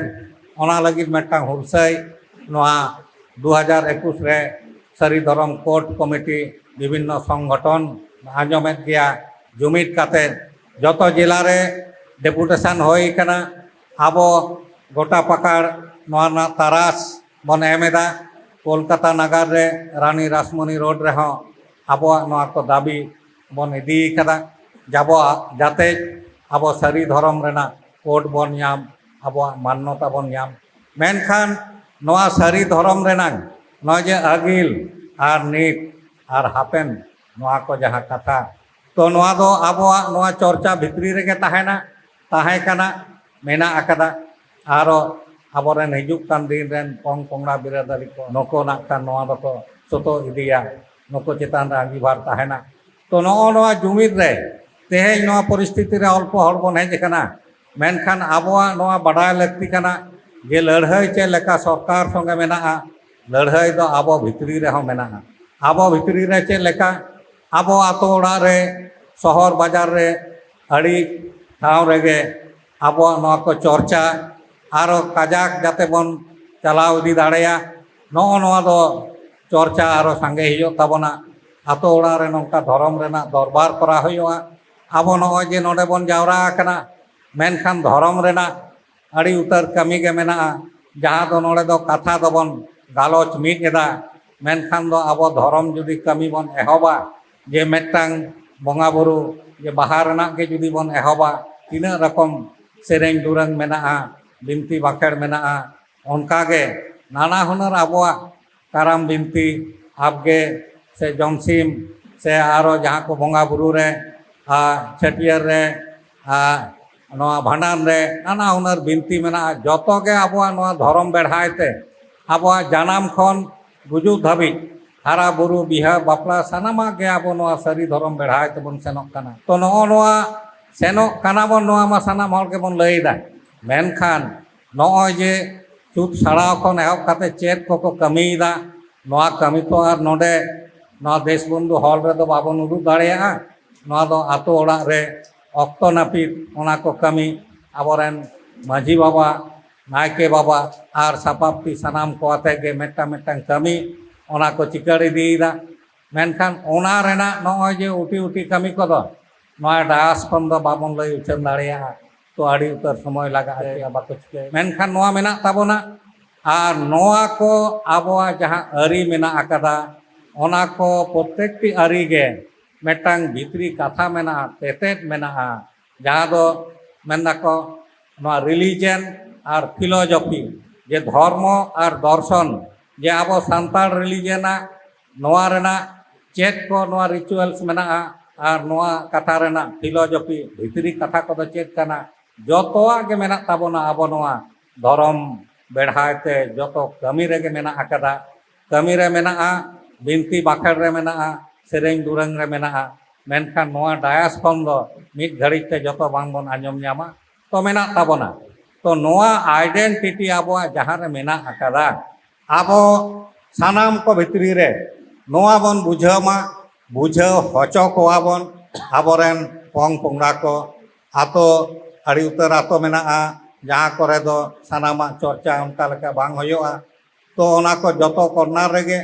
ᱚᱱᱟ ᱞᱟᱹᱜᱤᱫ ᱢᱤᱫᱴᱟᱝ ᱦᱩᱞᱥᱟᱹᱭ ᱱᱚᱣᱟ ᱫᱩ ᱦᱟᱡᱟᱨ ᱮᱠᱩᱥ ᱨᱮ ᱥᱟᱹᱨᱤ ᱫᱷᱚᱨᱚᱢ ᱠᱳᱰ ᱠᱚᱢᱤᱴᱤ ᱵᱤᱵᱷᱤᱱᱱᱚ ᱥᱚᱝᱜᱚᱴᱷᱚᱱ ᱟᱸᱡᱚᱢᱮᱫ ᱜᱮᱭᱟ, ᱡᱩᱢᱤᱫ ᱠᱟᱛᱮ ᱡᱚᱛᱚ ᱡᱮᱞᱟ ᱨᱮ ᱰᱮᱯᱩᱴᱮᱥᱚᱱ ᱦᱩᱭ ᱠᱟᱱᱟ᱾ ᱟᱵᱚ ᱜᱚᱴᱟ ᱯᱟᱠᱟᱲ ᱱᱚᱣᱟ ᱨᱮᱱᱟᱜ ᱛᱟᱨᱟᱥ ᱵᱚᱱ ᱮᱢ ᱮᱫᱟ᱾ ᱠᱳᱞᱠᱟᱛᱟ ᱱᱟᱜᱟᱨ ᱨᱮ ᱨᱟᱱᱤ ᱨᱟᱥᱢᱚᱱᱤ ᱨᱳᱰ ᱨᱮᱦᱚᱸ ᱟᱵᱚᱣᱟᱜ ᱱᱚᱣᱟ ᱠᱚ ᱫᱟᱹᱵᱤ ᱵᱚᱱ ᱤᱫᱤ ᱠᱟᱫᱟ, ᱡᱟᱵᱚ-, ᱡᱟᱛᱮ ᱟᱵᱚ ᱥᱟᱹᱨᱤ ᱫᱷᱚᱨᱚᱢ ᱨᱮᱱᱟᱜ ᱠᱳᱰ ᱵᱚᱱ ᱧᱟᱢ, ᱟᱵᱚᱣᱟᱜ ᱢᱟᱱᱱᱚᱛᱟ ᱵᱚᱱ ᱧᱟᱢ᱾ ᱢᱮᱱᱠᱷᱟᱱ ᱱᱚᱣᱟ ᱥᱟᱹᱨᱤ ᱫᱷᱚᱨᱚᱢ ᱨᱮᱱᱟᱜ ᱱᱚᱜᱼᱚᱭ ᱡᱮ ᱟᱹᱜᱤᱞ ᱟᱨ ᱱᱤᱛ ᱟᱨ ᱦᱟᱯᱮᱱ, ᱱᱚᱣᱟ ᱠᱚ ᱡᱟᱦᱟᱸ ᱠᱟᱛᱷᱟ, ᱛᱚ ᱱᱚᱣᱟ ᱫᱚ ᱟᱵᱚᱣᱟᱜ ᱱᱚᱣᱟ ᱪᱚᱨᱪᱟ ᱵᱷᱤᱛᱨᱤ ᱨᱮᱜᱮ ᱛᱟᱦᱮᱱᱟ, ᱛᱟᱦᱮᱸ ᱠᱟᱱᱟ, ᱢᱮᱱᱟᱜ ᱟᱠᱟᱫᱟ᱾ ᱟᱨᱚ ᱟᱵᱚᱨᱮᱱ ᱦᱤᱡᱩᱜ ᱠᱟᱱ ᱫᱤᱱ ᱨᱮᱱ ᱯᱚᱝ ᱯᱚᱝᱲᱟ ᱵᱤᱨᱟᱹᱫᱟᱹᱞᱤ ᱠᱚ ᱱᱩᱠᱩ ᱱᱟᱜ ᱠᱷᱟᱱ ᱱᱚᱣᱟ ᱫᱚᱠᱚ ᱥᱚᱛᱚ ᱤᱫᱤᱭᱟ, ᱱᱩᱠᱩ ᱪᱮᱛᱟᱱ ᱨᱮ ᱟᱸᱜᱤᱵᱷᱟᱨ ᱛᱟᱦᱮᱱᱟ᱾ ᱛᱚ ᱱᱚᱜᱼᱚ ᱱᱚᱣᱟ ᱡᱩᱢᱤᱫ ᱨᱮ ᱛᱮᱦᱮᱧ ᱱᱚᱣᱟ ᱯᱚᱨᱤᱥᱛᱷᱤᱛᱤ ᱨᱮ ᱚᱞᱯᱚ ᱦᱚᱲ ᱵᱚᱱ ᱦᱮᱡ ᱟᱠᱟᱱᱟ, ᱢᱮᱱᱠᱷᱟᱱ ᱟᱵᱚᱣᱟᱜ ᱱᱚᱣᱟ ᱵᱟᱰᱟᱭ ᱞᱟᱹᱠᱛᱤ ᱠᱟᱱᱟ ᱡᱮ ᱞᱟᱹᱲᱦᱟᱹᱭ ᱪᱮᱫ ᱞᱮᱠᱟ ᱥᱚᱨᱠᱟᱨ ᱥᱚᱸᱜᱮ ᱢᱮᱱᱟᱜᱼᱟ, ᱞᱟᱹᱲᱦᱟᱹᱭ ᱫᱚ ᱟᱵᱚ ᱵᱷᱤᱛᱨᱤ ᱨᱮᱦᱚᱸ ᱢᱮᱱᱟᱜᱼᱟ᱾ ᱟᱵᱚ ᱵᱷᱤᱛᱨᱤ ᱨᱮ ᱪᱮᱫ ᱞᱮᱠᱟ, ᱟᱵᱚ ᱟᱛᱳ ᱚᱲᱟᱜ ᱨᱮ, ᱥᱚᱦᱚᱨ ᱵᱟᱡᱟᱨ ᱨᱮ, ᱟᱹᱰᱤ ᱴᱷᱟᱶ ᱨᱮᱜᱮ ᱟᱵᱚᱣᱟᱜ ᱱᱚᱣᱟ ᱠᱚ ᱪᱚᱨᱪᱟ ᱟᱨᱚ ᱠᱟᱡᱟᱠ ᱡᱟᱛᱮ ᱵᱚᱱ ᱪᱟᱞᱟᱣ ᱤᱫᱤ ᱫᱟᱲᱮᱭᱟᱜ, ᱱᱚᱜᱼᱚ ᱱᱚᱣᱟ ᱫᱚ ᱪᱚᱨᱪᱟ ᱟᱨᱚ ᱥᱟᱸᱜᱮ ᱦᱩᱭᱩᱜ ᱛᱟᱵᱚᱱᱟ᱾ ᱟᱛᱳ ᱚᱲᱟᱜ ᱨᱮ ᱱᱚᱝᱠᱟ ᱫᱷᱚᱨᱚᱢ ᱨᱮᱱᱟᱜ ᱫᱚᱨᱵᱟᱨ ᱠᱚᱨᱟᱣ ᱦᱩᱭᱩᱜᱼᱟ᱾ ᱟᱵᱚ ᱱᱚᱜᱼᱚᱭ ᱡᱮ ᱱᱚᱰᱮ ᱵᱚᱱ ᱡᱟᱣᱨᱟ ᱟᱠᱟᱱᱟ, ᱢᱮᱱᱠᱷᱟᱱ ᱫᱷᱚᱨᱚᱢ ᱨᱮᱱᱟᱜ ᱟᱹᱰᱤ ᱩᱛᱟᱹᱨ ᱠᱟᱹᱢᱤ ᱜᱮ ᱢᱮᱱᱟᱜᱼᱟ, ᱡᱟᱦᱟᱸ ᱫᱚ ᱱᱚᱰᱮ ᱫᱚ ᱠᱟᱛᱷᱟ ᱫᱚᱵᱚᱱ ᱜᱟᱞᱚᱪ ᱢᱤᱫ ᱮᱫᱟ, ᱢᱮᱱᱠᱷᱟᱱ ᱫᱚ ᱟᱵᱚ ᱫᱷᱚᱨᱚᱢ ᱡᱩᱫᱤ ᱠᱟᱹᱢᱤ ᱵᱚᱱ ᱮᱦᱚᱵᱟ, ᱡᱮ ᱢᱤᱫᱴᱟᱝ ᱵᱚᱸᱜᱟ ᱵᱩᱨᱩ, ᱡᱮ ᱵᱟᱦᱟ ᱨᱮᱱᱟᱜ ᱜᱮ ᱡᱩᱫᱤ ᱵᱚᱱ ᱮᱦᱚᱵᱟ, ᱛᱤᱱᱟᱹᱜ ᱨᱚᱠᱚᱢ ᱥᱮᱨᱮᱧ ᱫᱩᱨᱟᱹᱝ ᱢᱮᱱᱟᱜᱼᱟ, ᱵᱤᱱᱛᱤ ᱵᱟᱠᱷᱮᱲ ᱢᱮᱱᱟᱜᱼᱟ, ᱚᱱᱠᱟᱜᱮ ᱱᱟᱱᱟ ᱦᱩᱱᱟᱹᱨ ᱟᱵᱚᱣᱟᱜ ᱠᱟᱨᱟᱢ ᱵᱤᱱᱛᱤ, ᱟᱵᱜᱮ ᱥᱮ ᱡᱚᱢᱥᱤᱢ ᱥᱮ ᱟᱨᱚ ᱡᱟᱦᱟᱸ ᱠᱚ ᱵᱚᱸᱜᱟ ᱵᱩᱨᱩ ᱨᱮ, ᱟᱨ ᱪᱷᱟᱹᱴᱭᱟᱹᱨ ᱨᱮ, ᱟᱨ ᱱᱚᱣᱟ ᱵᱷᱟᱸᱰᱟᱱ ᱨᱮ ᱱᱟᱱᱟ ᱦᱩᱱᱟᱹᱨ ᱵᱤᱱᱛᱤ ᱢᱮᱱᱟᱜᱼᱟ᱾ ᱡᱚᱛᱚ ᱜᱮ ᱟᱵᱚᱣᱟᱜ ᱱᱚᱣᱟ ᱫᱷᱚᱨᱚᱢ ᱵᱮᱲᱦᱟᱭ ᱛᱮ, ᱟᱵᱚᱣᱟᱜ ᱡᱟᱱᱟᱢ ᱠᱷᱚᱱ ᱜᱩᱡᱩᱜ ᱫᱷᱟᱹᱵᱤᱡ, ᱦᱟᱨᱟ ᱵᱩᱨᱩ, ᱵᱤᱦᱟᱹ ᱵᱟᱯᱞᱟ, ᱥᱟᱱᱟᱢᱟᱜ ᱜᱮ ᱟᱵᱚ ᱱᱚᱣᱟ ᱥᱟᱹᱨᱤ ᱫᱷᱚᱨᱚᱢ ᱵᱮᱲᱦᱟᱭ ᱛᱮᱵᱚᱱ ᱥᱮᱱᱚᱜ ᱠᱟᱱᱟ᱾ ᱛᱚ, ᱱᱚᱜᱼᱚ ᱱᱚᱣᱟ ᱥᱮᱱᱚᱜ ᱠᱟᱱᱟ ᱵᱚᱱ, ᱱᱚᱣᱟ ᱢᱟ ᱥᱟᱱᱟᱢ ᱦᱚᱲ ᱜᱮᱵᱚᱱ ᱞᱟᱹᱭ ᱮᱫᱟ, ᱢᱮᱱᱠᱷᱟᱱ ᱱᱚᱜᱼᱚᱭ ᱡᱮ ᱪᱷᱩᱛ ᱥᱟᱲᱟᱣ ᱠᱷᱚᱱ ᱮᱦᱚᱵ ᱠᱟᱛᱮ ᱪᱮᱫ ᱠᱚᱠᱚ ᱠᱟᱹᱢᱤᱭᱮᱫᱟ, ᱱᱚᱣᱟ ᱠᱟᱹᱢᱤ ᱛᱚ ᱟᱨ ᱱᱚᱰᱮ ᱱᱚᱣᱟ ᱫᱮᱥ ᱵᱚᱱᱫᱷᱩ ᱦᱚᱞ ᱨᱮᱫᱚ ᱵᱟᱵᱚᱱ ᱩᱫᱩᱜ ᱫᱟᱲᱮᱭᱟᱜᱼᱟ᱾ ᱱᱚᱣᱟ ᱫᱚ ᱟᱛᱳ ᱚᱲᱟᱜ ᱨᱮ ᱚᱠᱛᱚ ᱱᱟᱹᱯᱤᱛ ᱚᱱᱟ ᱠᱚ ᱠᱟᱹᱢᱤ, ᱟᱵᱚᱨᱮᱱ ᱢᱟᱹᱡᱷᱤ ᱵᱟᱵᱟ, ᱱᱟᱭᱠᱮ ᱵᱟᱵᱟ ᱟᱨ ᱥᱟᱯᱟᱯᱛᱤ ᱥᱟᱱᱟᱢ ᱠᱚ ᱟᱛᱮ ᱜᱮ ᱢᱤᱫᱴᱟᱝ ᱢᱤᱫᱴᱟᱝ ᱠᱟᱹᱢᱤ ᱚᱱᱟ ᱠᱚ ᱪᱤᱠᱟᱹᱲ ᱤᱫᱤᱭᱮᱫᱟ᱾ ᱢᱮᱱᱠᱷᱟᱱ ᱚᱱᱟ ᱨᱮᱱᱟᱜ ᱱᱚᱜᱼᱚᱭ ᱡᱮ ᱩᱴᱤ ᱩᱴᱤ ᱠᱟᱹᱢᱤ ᱠᱚᱫᱚ ᱱᱚᱣᱟ ᱰᱟᱭᱟᱥ ᱠᱷᱚᱱ ᱫᱚ ᱵᱟᱵᱚᱱ ᱞᱟᱹᱭ ᱩᱪᱷᱟᱹᱱ ᱫᱟᱲᱮᱭᱟᱜᱼᱟ᱾ ᱛᱚ, ᱟᱹᱰᱤ ᱩᱛᱟᱹᱨ ᱥᱚᱢᱚᱭ ᱞᱟᱜᱟᱜᱼᱟ, ᱪᱮᱫ ᱵᱟᱠᱚ ᱪᱤᱠᱟᱹᱭᱟ᱾ ᱢᱮᱱᱠᱷᱟᱱ ᱱᱚᱣᱟ ᱢᱮᱱᱟᱜ ᱛᱟᱵᱚᱱᱟ, ᱟᱨ ᱱᱚᱣᱟ ᱠᱚ ᱟᱵᱚᱣᱟᱜ ᱡᱟᱦᱟᱸ ᱟᱹᱨᱤ ᱢᱮᱱᱟᱜ ᱟᱠᱟᱫᱟ, ᱚᱱᱟ ᱠᱚ ᱯᱨᱚᱛᱮᱠᱴᱤ ᱟᱹᱨᱤ ᱜᱮ ᱢᱤᱫᱴᱟᱝ ᱵᱷᱤᱛᱨᱤ ᱠᱟᱛᱷᱟ ᱢᱮᱱᱟᱜᱼᱟ, ᱛᱮᱛᱮᱫ ᱢᱮᱱᱟᱜᱼᱟ, ᱡᱟᱦᱟᱸ ᱫᱚ ᱢᱮᱱ ᱫᱟᱠᱚ ᱱᱚᱣᱟ ᱨᱤᱞᱤᱡᱮᱱ ᱟᱨ ᱯᱷᱤᱞᱳᱡᱚᱯᱷᱤ, ᱡᱮ ᱫᱷᱚᱨᱢᱚ ᱟᱨ ᱫᱚᱨᱥᱚᱱ, ᱡᱮ ᱟᱵᱚ ᱥᱟᱱᱛᱟᱲ ᱨᱤᱞᱤᱡᱮᱱᱟᱜ ᱱᱚᱣᱟ ᱨᱮᱱᱟᱜ ᱪᱮᱫ ᱠᱚ ᱱᱚᱣᱟ ᱨᱤᱪᱩᱣᱟᱞᱥ ᱢᱮᱱᱟᱜᱼᱟ ᱟᱨ ᱱᱚᱣᱟ ᱠᱟᱛᱷᱟ ᱨᱮᱱᱟᱜ ᱯᱷᱤᱞᱳᱡᱚᱯᱷᱤ ᱵᱷᱤᱛᱨᱤ ᱠᱟᱛᱷᱟ ᱠᱚᱫᱚ ᱪᱮᱫ ᱠᱟᱱᱟ, ᱡᱚᱛᱚᱣᱟᱜ ᱜᱮ ᱢᱮᱱᱟᱜ ᱛᱟᱵᱚᱱᱟ ᱟᱵᱚ ᱱᱚᱣᱟ ᱫᱷᱚᱨᱚᱢ ᱵᱮᱲᱦᱟᱭ ᱛᱮ ᱡᱚᱛᱚ ᱠᱟᱹᱢᱤ ᱨᱮᱜᱮ ᱢᱮᱱᱟᱜ ᱟᱠᱟᱫᱟ᱾ ᱠᱟᱹᱢᱤ ᱨᱮ ᱢᱮᱱᱟᱜᱼᱟ, ᱵᱤᱱᱛᱤ ᱵᱟᱠᱷᱮᱲ ᱨᱮ ᱢᱮᱱᱟᱜᱼᱟ, ᱥᱮᱨᱮᱧ ᱫᱩᱨᱟᱹᱝ ᱨᱮ ᱢᱮᱱᱟᱜᱼᱟ, ᱢᱮᱱᱠᱷᱟᱱ ᱱᱚᱣᱟ ᱰᱟᱭᱟᱥ ᱠᱷᱚᱱ ᱫᱚ ᱢᱤᱫ ᱜᱷᱟᱹᱲᱤᱡ ᱛᱮ ᱡᱚᱛᱚ ᱵᱟᱝᱵᱚᱱ ᱟᱸᱡᱚᱢ ᱧᱟᱢᱟ᱾ ᱛᱚ, ᱢᱮᱱᱟᱜ ᱛᱟᱵᱚᱱᱟ᱾ ᱛᱚ, ᱱᱚᱣᱟ ᱟᱭᱰᱮᱱᱴᱤᱴᱤ ᱟᱵᱚᱣᱟᱜ ᱡᱟᱦᱟᱸ ᱨᱮ ᱢᱮᱱᱟᱜ ᱟᱠᱟᱫᱟ, ᱟᱵᱚ ᱥᱟᱱᱟᱢ ᱠᱚ ᱵᱷᱤᱛᱨᱤ ᱨᱮ ᱱᱚᱣᱟ ᱵᱚᱱ ᱵᱩᱡᱷᱟᱹᱣ ᱢᱟ, ᱵᱩᱡᱷᱟᱹᱣ ᱦᱚᱪᱚ ᱠᱚᱣᱟ ᱵᱚᱱ ᱟᱵᱚᱨᱮᱱ ᱯᱚᱝ ᱯᱚᱝᱲᱟ ᱠᱚ᱾ ᱟᱛᱳ, ᱟᱹᱰᱤ ᱩᱛᱟᱹᱨ ᱟᱛᱳ ᱢᱮᱱᱟᱜᱼᱟ, ᱡᱟᱦᱟᱸ ᱠᱚᱨᱮ ᱫᱚ ᱥᱟᱱᱟᱢᱟᱜ ᱪᱚᱨᱪᱟ ᱚᱱᱠᱟ ᱞᱮᱠᱟ ᱵᱟᱝ ᱦᱩᱭᱩᱜᱼᱟ᱾ ᱛᱚ, ᱚᱱᱟ ᱠᱚ ᱡᱚᱛᱚ ᱠᱚᱨᱱᱟᱨ ᱨᱮᱜᱮ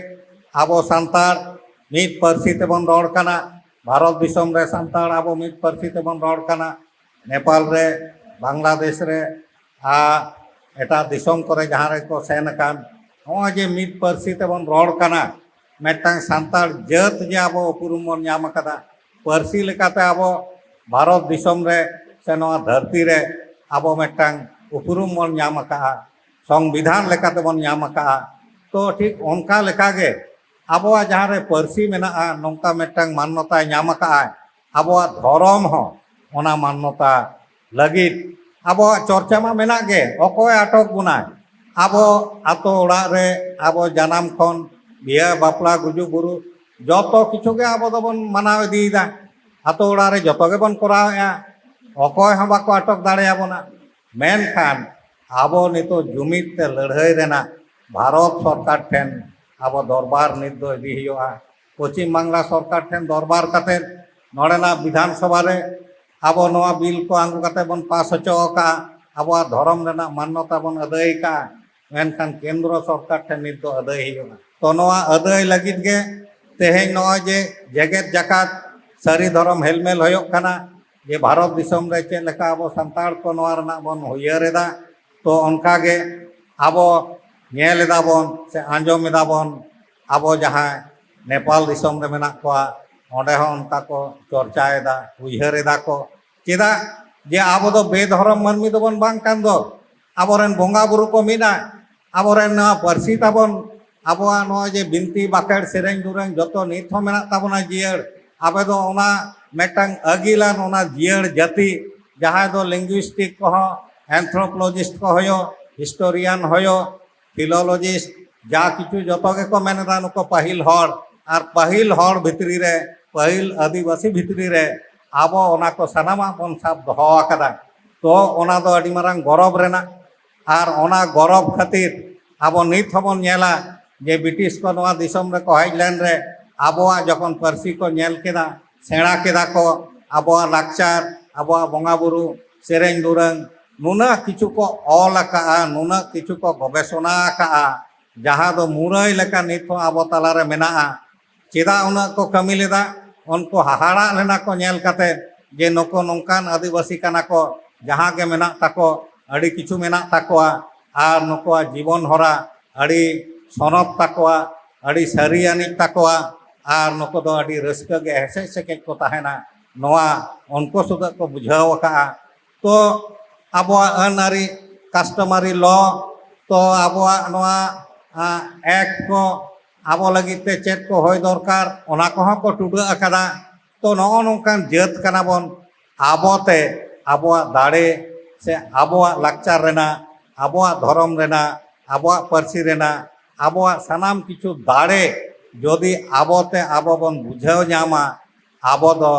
ᱟᱵᱚ ᱥᱟᱱᱛᱟᱲ ᱢᱤᱫ ᱯᱟᱹᱨᱥᱤ ᱛᱮᱵᱚᱱ ᱨᱚᱲ ᱠᱟᱱᱟ᱾ ᱵᱷᱟᱨᱚᱛ ᱫᱤᱥᱚᱢ ᱨᱮ ᱥᱟᱱᱛᱟᱲ ᱟᱵᱚ ᱢᱤᱫ ᱯᱟᱹᱨᱥᱤ ᱛᱮᱵᱚᱱ ᱨᱚᱲ ᱠᱟᱱᱟ᱾ ᱱᱮᱯᱟᱞ ᱨᱮ, ᱵᱟᱝᱞᱟᱫᱮᱥ ᱨᱮ, ᱟᱨ ᱮᱴᱟᱜ ᱫᱤᱥᱚᱢ ᱠᱚᱨᱮ ᱡᱟᱦᱟᱸ ᱨᱮᱠᱚ ᱥᱮᱱ ᱟᱠᱟᱱ, ᱱᱚᱜᱼᱚᱭ ᱡᱮ ᱢᱤᱫ ᱯᱟᱹᱨᱥᱤ ᱛᱮᱵᱚᱱ ᱨᱚᱲ ᱠᱟᱱᱟ, ᱢᱤᱫᱴᱟᱝ ᱥᱟᱱᱛᱟᱲ ᱡᱟᱹᱛ ᱡᱮ ᱟᱵᱚ ᱩᱯᱨᱩᱢ ᱵᱚᱱ ᱧᱟᱢ ᱟᱠᱟᱫᱟ, ᱯᱟᱹᱨᱥᱤ ᱞᱮᱠᱟᱛᱮ ᱟᱵᱚ ᱵᱷᱟᱨᱚᱛ ᱫᱤᱥᱚᱢ ᱨᱮ ᱥᱮ ᱱᱚᱣᱟ ᱫᱷᱟᱹᱨᱛᱤ ᱨᱮ ᱟᱵᱚ ᱢᱤᱫᱴᱟᱝ ᱩᱯᱨᱩᱢ ᱵᱚᱱ ᱧᱟᱢ ᱟᱠᱟᱫᱼᱟ, ᱥᱚᱝᱵᱤᱫᱷᱟᱱ ᱞᱮᱠᱟᱛᱮ ᱵᱚᱱ ᱧᱟᱢ ᱟᱠᱟᱫᱼᱟ᱾ ᱛᱚ, ᱴᱷᱤᱠ ᱚᱱᱠᱟ ᱞᱮᱠᱟᱜᱮ ᱟᱵᱚᱣᱟᱜ ᱡᱟᱦᱟᱸ ᱨᱮ ᱯᱟᱹᱨᱥᱤ ᱢᱮᱱᱟᱜᱼᱟ, ᱱᱚᱝᱠᱟ ᱢᱤᱫᱴᱟᱝ ᱢᱟᱱᱱᱚᱛᱟᱭ ᱧᱟᱢ ᱟᱠᱟᱫᱼᱟᱭ, ᱟᱵᱚᱣᱟᱜ ᱫᱷᱚᱨᱚᱢ ᱦᱚᱸ ᱚᱱᱟ ᱢᱟᱱᱱᱚᱛᱟ ᱞᱟᱹᱜᱤᱫ ᱟᱵᱚᱣᱟᱜ ᱪᱚᱨᱪᱟ ᱢᱟ ᱢᱮᱱᱟᱜ ᱜᱮ, ᱚᱠᱚᱭ ᱟᱴᱚᱠ ᱵᱚᱱᱟᱭ? ᱟᱵᱚ ᱟᱛᱳ ᱚᱲᱟᱜ ᱨᱮ ᱟᱵᱚ ᱡᱟᱱᱟᱢ ᱠᱷᱚᱱ ᱵᱤᱦᱟᱹ ᱵᱟᱯᱞᱟ ᱜᱩᱡᱩᱜ ᱵᱩᱨᱩ ᱡᱚᱛᱚ ᱠᱤᱪᱷᱩ ᱜᱮ ᱟᱵᱚ ᱫᱚᱵᱚᱱ ᱢᱟᱱᱟᱣ ᱤᱫᱤᱭᱮᱫᱟ, ᱟᱛᱳ ᱚᱲᱟᱜ ᱨᱮ ᱡᱚᱛᱚ ᱜᱮᱵᱚᱱ ᱠᱚᱨᱟᱣᱮᱫᱼᱟ, ᱚᱠᱚᱭ ᱦᱚᱸ ᱵᱟᱠᱚ ᱟᱴᱚᱠ ᱫᱟᱲᱮᱭᱟᱵᱚᱱᱟ᱾ ᱢᱮᱱᱠᱷᱟᱱ ᱟᱵᱚ ᱱᱤᱛᱚᱜ ᱡᱩᱢᱤᱫ ᱛᱮ ᱞᱟᱹᱲᱦᱟᱹᱭ ᱨᱮᱱᱟᱜ ᱵᱷᱟᱨᱚᱛ ᱥᱚᱨᱠᱟᱨ ᱴᱷᱮᱱ ᱟᱵᱚ ᱫᱚᱨᱵᱟᱨ ᱱᱤᱛ ᱫᱚ ᱤᱫᱤ ᱦᱩᱭᱩᱜᱼᱟ᱾ ᱯᱚᱪᱷᱤᱢ ᱵᱟᱝᱞᱟ ᱥᱚᱨᱠᱟᱨ ᱴᱷᱮᱱ ᱫᱚᱨᱵᱟᱨ ᱠᱟᱛᱮ ᱱᱚᱰᱮᱱᱟᱜ ᱵᱤᱫᱷᱟᱱ ᱥᱚᱵᱷᱟ ᱨᱮ ᱟᱵᱚ ᱱᱚᱣᱟ ᱵᱤᱞ ᱠᱚ ᱟᱹᱜᱩ ᱠᱟᱛᱮ ᱵᱚᱱ ᱯᱟᱥ ᱦᱚᱪᱚ ᱟᱠᱟᱫᱼᱟ, ᱟᱵᱚᱣᱟᱜ ᱫᱷᱚᱨᱚᱢ ᱨᱮᱱᱟᱜ ᱢᱟᱱᱱᱚᱛᱟ ᱵᱚᱱ ᱟᱹᱫᱟᱹᱭ ᱟᱠᱟᱫᱼᱟ, ᱢᱮᱱᱠᱷᱟᱱ ᱠᱮᱱᱫᱨᱚ ᱥᱚᱨᱠᱟᱨ ᱴᱷᱮᱱ ᱱᱤᱛ ᱫᱚ ᱟᱹᱫᱟᱹᱭ ᱦᱩᱭᱩᱜᱼᱟ᱾ ᱛᱚ ᱱᱚᱣᱟ ᱟᱹᱫᱟᱹᱭ ᱞᱟᱹᱜᱤᱫ ᱜᱮ ᱛᱮᱦᱮᱧ ᱱᱚᱜᱼᱚᱭ ᱡᱮ ᱡᱮᱜᱮᱛ ᱡᱟᱠᱟᱛ ᱥᱟᱹᱨᱤ ᱫᱷᱚᱨᱚᱢ ᱦᱮᱞᱢᱮᱞ ᱦᱩᱭᱩᱜ ᱠᱟᱱᱟ, ᱡᱮ ᱵᱷᱟᱨᱚᱛ ᱫᱤᱥᱚᱢ ᱨᱮ ᱪᱮᱫ ᱞᱮᱠᱟ ᱟᱵᱚ ᱥᱟᱱᱛᱟᱲ ᱠᱚ ᱱᱚᱣᱟ ᱨᱮᱱᱟᱜ ᱵᱚᱱ ᱩᱭᱦᱟᱹᱨ ᱮᱫᱟ, ᱛᱚ ᱚᱱᱠᱟ ᱜᱮ ᱟᱵᱚ ᱧᱮᱞ ᱮᱫᱟ ᱵᱚᱱ ᱥᱮ ᱟᱸᱡᱚᱢ ᱮᱫᱟ ᱵᱚᱱ, ᱟᱵᱚ ᱡᱟᱦᱟᱸᱭ ᱱᱮᱯᱟᱞ ᱫᱤᱥᱚᱢ ᱨᱮ ᱢᱮᱱᱟᱜ ᱠᱚᱣᱟ, ᱚᱸᱰᱮ ᱦᱚᱸ ᱚᱱᱠᱟ ᱠᱚ ᱪᱚᱨᱪᱟᱭᱮᱫᱟ, ᱩᱭᱦᱟᱹᱨ ᱮᱫᱟ ᱠᱚ᱾ ᱪᱮᱫᱟᱜ ᱡᱮ ᱟᱵᱚ ᱫᱚ ᱵᱮᱫᱷᱚᱨᱚᱢ ᱢᱟᱹᱱᱢᱤ ᱫᱚᱵᱚᱱ ᱵᱟᱝ ᱠᱟᱱ ᱫᱚ? ᱟᱵᱚᱨᱮᱱ ᱵᱚᱸᱜᱟ ᱵᱩᱨᱩ ᱠᱚ ᱢᱤᱫᱼᱟ, ᱟᱵᱚᱨᱮᱱ ᱱᱚᱣᱟ ᱯᱟᱹᱨᱥᱤ ᱛᱟᱵᱚᱱ, ᱟᱵᱚᱣᱟᱜ ᱱᱚᱣᱟ ᱡᱮ ᱵᱤᱱᱛᱤ ᱵᱟᱠᱷᱮᱲ ᱥᱮᱨᱮᱧ ᱫᱩᱨᱟᱹᱝ ᱡᱚᱛᱚ ᱱᱤᱛ ᱦᱚᱸ ᱢᱮᱱᱟᱜ ᱛᱟᱵᱚᱱᱟ ᱡᱤᱭᱟᱹᱲ᱾ ᱟᱵᱚ ᱫᱚ ᱚᱱᱟ ᱢᱤᱫᱴᱟᱝ ᱟᱹᱜᱤᱞᱟᱱ ᱚᱱᱟ ᱡᱤᱭᱟᱹᱲ ᱡᱟᱹᱛᱤ, ᱡᱟᱦᱟᱸᱭ ᱫᱚ linguistic ᱠᱚᱦᱚᱸ, anthropologist ᱠᱚ ᱦᱩᱭᱩᱜ, historian ᱦᱩᱭᱩᱜ, philologist, ᱡᱟ ᱠᱤᱪᱷᱩ ᱡᱚᱛᱚ ᱜᱮᱠᱚ ᱢᱮᱱ ᱮᱫᱟ ᱱᱩᱠᱩ ᱯᱟᱹᱦᱤᱞ ᱦᱚᱲ, ᱟᱨ ᱯᱟᱹᱦᱤᱞ ᱦᱚᱲ ᱵᱷᱤᱛᱨᱤ ᱨᱮ, ᱯᱟᱹᱦᱤᱞ ᱟᱹᱫᱤᱵᱟᱹᱥᱤ ᱵᱷᱤᱛᱨᱤ ᱨᱮ ᱟᱵᱚ ᱚᱱᱟ ᱠᱚ ᱥᱟᱱᱟᱢᱟᱜ ᱵᱚᱱ ᱥᱟᱵ ᱫᱚᱦᱚ ᱟᱠᱟᱫᱟ᱾ ᱛᱚ ᱚᱱᱟ ᱫᱚ ᱟᱹᱰᱤ ᱢᱟᱨᱟᱝ ᱜᱚᱨᱚᱵᱽ ᱨᱮᱱᱟᱜ, ᱟᱨ ᱚᱱᱟ ᱜᱚᱨᱚᱵᱽ ᱠᱷᱟᱹᱛᱤᱨ ᱟᱵᱚ ᱱᱤᱛ ᱦᱚᱸᱵᱚᱱ ᱧᱮᱞᱟ ᱡᱮ ᱵᱨᱤᱴᱤᱥ ᱠᱚ ᱱᱚᱣᱟ ᱫᱤᱥᱚᱢ ᱨᱮᱠᱚ ᱦᱮᱡ ᱞᱮᱱ ᱨᱮ ᱟᱵᱚᱣᱟᱜ ᱡᱚᱠᱷᱚᱱ ᱯᱟᱹᱨᱥᱤ ᱠᱚ ᱧᱮᱞ ᱠᱮᱫᱟ, ᱥᱮᱬᱟ ᱠᱮᱫᱟ ᱠᱚ, ᱟᱵᱚᱣᱟᱜ ᱞᱟᱠᱪᱟᱨ, ᱟᱵᱚᱣᱟᱜ ᱵᱚᱸᱜᱟ ᱵᱩᱨᱩ, ᱥᱮᱨᱮᱧ ᱫᱩᱨᱟᱹᱝ, ᱱᱩᱱᱟᱹᱜ ᱠᱤᱪᱷᱩ ᱠᱚ ᱚᱞ ᱟᱠᱟᱜᱼᱟ, ᱱᱩᱱᱟᱹᱜ ᱠᱤᱪᱷᱩ ᱠᱚ ᱜᱚᱵᱮᱥᱚᱱᱟ ᱟᱠᱟᱜᱼᱟ, ᱡᱟᱦᱟᱸ ᱫᱚ ᱢᱩᱨᱟᱹᱭ ᱞᱮᱠᱟ ᱱᱤᱛ ᱦᱚᱸ ᱟᱵᱚ ᱛᱟᱞᱟᱨᱮ ᱢᱮᱱᱟᱜᱼᱟ᱾ ᱪᱮᱫᱟᱜ ᱩᱱᱟᱹᱜ ᱠᱚ ᱠᱟᱹᱢᱤ ᱞᱮᱫᱟ? ᱩᱱᱠᱩ ᱦᱟᱦᱟᱲᱟᱜ ᱞᱮᱱᱟ ᱠᱚ ᱧᱮᱞ ᱠᱟᱛᱮ ᱡᱮ ᱱᱩᱠᱩ ᱱᱚᱝᱠᱟᱱ ᱟᱹᱫᱤᱵᱟᱹᱥᱤ ᱠᱟᱱᱟ ᱠᱚ, ᱡᱟᱦᱟᱸ ᱜᱮ ᱢᱮᱱᱟᱜ ᱛᱟᱠᱚ, ᱟᱹᱰᱤ ᱠᱤᱪᱷᱩ ᱢᱮᱱᱟᱜ ᱛᱟᱠᱚᱣᱟ, ᱟᱨ ᱱᱩᱠᱩᱣᱟᱜ ᱡᱤᱵᱚᱱ ᱦᱚᱨᱟ ᱟᱹᱰᱤ ᱥᱚᱱᱚᱛ ᱛᱟᱠᱚᱣᱟ, ᱟᱹᱰᱤ ᱥᱟᱹᱨᱤ ᱟᱹᱱᱤᱡ ᱛᱟᱠᱚᱣᱟ, ᱟᱨ ᱱᱩᱠᱩ ᱫᱚ ᱟᱹᱰᱤ ᱨᱟᱹᱥᱠᱟᱹ ᱜᱮ ᱦᱮᱥᱮᱡ ᱥᱮᱠᱮᱡ ᱠᱚ ᱛᱟᱦᱮᱱᱟ᱾ ᱱᱚᱣᱟ ᱩᱱᱠᱩ ᱥᱩᱫᱷᱟᱹ ᱠᱚ ᱵᱩᱡᱷᱟᱹᱣ ᱟᱠᱟᱫᱼᱟ᱾ ᱛᱚ ᱟᱵᱚᱣᱟᱜ ᱟᱹᱱ ᱟᱹᱨᱤ, customary law, ᱛᱚ ᱟᱵᱚᱣᱟᱜ ᱱᱚᱣᱟ, ᱟ, act ᱠᱚ ᱟᱵᱚ ᱞᱟᱹᱜᱤᱫ ᱛᱮ ᱪᱮᱫ ᱠᱚ ᱦᱩᱭ ᱫᱚᱨᱠᱟᱨ, ᱚᱱᱟ ᱠᱚᱦᱚᱸ ᱠᱚ ᱴᱩᱰᱟᱹᱜ ᱟᱠᱟᱫᱟ᱾ ᱛᱚ ᱱᱚᱜᱼᱚ ᱱᱚᱝᱠᱟᱱ ᱡᱟᱹᱛ ᱠᱟᱱᱟ ᱵᱚᱱ, ᱟᱵᱚᱛᱮ ᱟᱵᱚᱣᱟᱜ ᱫᱟᱲᱮ ᱥᱮ ᱟᱵᱚᱣᱟᱜ ᱞᱟᱠᱪᱟᱨ ᱨᱮᱱᱟᱜ, ᱟᱵᱚᱣᱟᱜ ᱫᱷᱚᱨᱚᱢ ᱨᱮᱱᱟᱜ, ᱟᱵᱚᱣᱟᱜ ᱯᱟᱹᱨᱥᱤ ᱨᱮᱱᱟᱜ, ᱟᱵᱚᱣᱟᱜ ᱥᱟᱱᱟᱢ ᱠᱤᱪᱷᱩ ᱫᱟᱲᱮ ᱡᱩᱫᱤ ᱟᱵᱚ ᱛᱮ ᱟᱵᱚ ᱵᱚᱱ ᱵᱩᱡᱷᱟᱹᱣ ᱧᱟᱢᱟ, ᱟᱵᱚ ᱫᱚ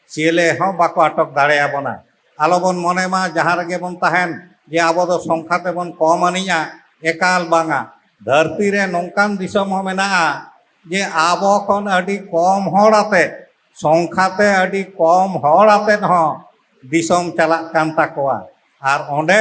ᱪᱮᱞᱮ ᱦᱚᱸ ᱵᱟᱠᱚ ᱟᱴᱚᱠ ᱫᱟᱲᱮᱭᱟᱵᱚᱱᱟ᱾ ᱟᱞᱚᱵᱚᱱ ᱢᱚᱱᱮ ᱢᱟ ᱡᱟᱦᱟᱸ ᱨᱮᱜᱮ ᱵᱚᱱ ᱛᱟᱦᱮᱱ ᱡᱮ ᱟᱵᱚ ᱫᱚ ᱥᱚᱝᱠᱷᱟ ᱛᱮᱵᱚᱱ ᱠᱚᱢ ᱟᱹᱱᱤᱡᱼᱟ, ᱮᱠᱟᱞ ᱵᱟᱝᱟ᱾ ᱫᱷᱟᱹᱨᱛᱤ ᱨᱮ ᱱᱚᱝᱠᱟᱱ ᱫᱤᱥᱚᱢ ᱦᱚᱸ ᱢᱮᱱᱟᱜᱼᱟ ᱡᱮ ᱟᱵᱚ ᱠᱷᱚᱱ ᱟᱹᱰᱤ ᱠᱚᱢ ᱦᱚᱲ ᱟᱛᱮ, ᱥᱚᱝᱠᱷᱟ ᱛᱮ ᱟᱹᱰᱤ ᱠᱚᱢ ᱦᱚᱲ ᱟᱛᱮ ᱦᱚᱸ ᱫᱤᱥᱚᱢ ᱪᱟᱞᱟᱜ ᱠᱟᱱ ᱛᱟᱠᱚᱣᱟ᱾ ᱟᱨ ᱚᱸᱰᱮ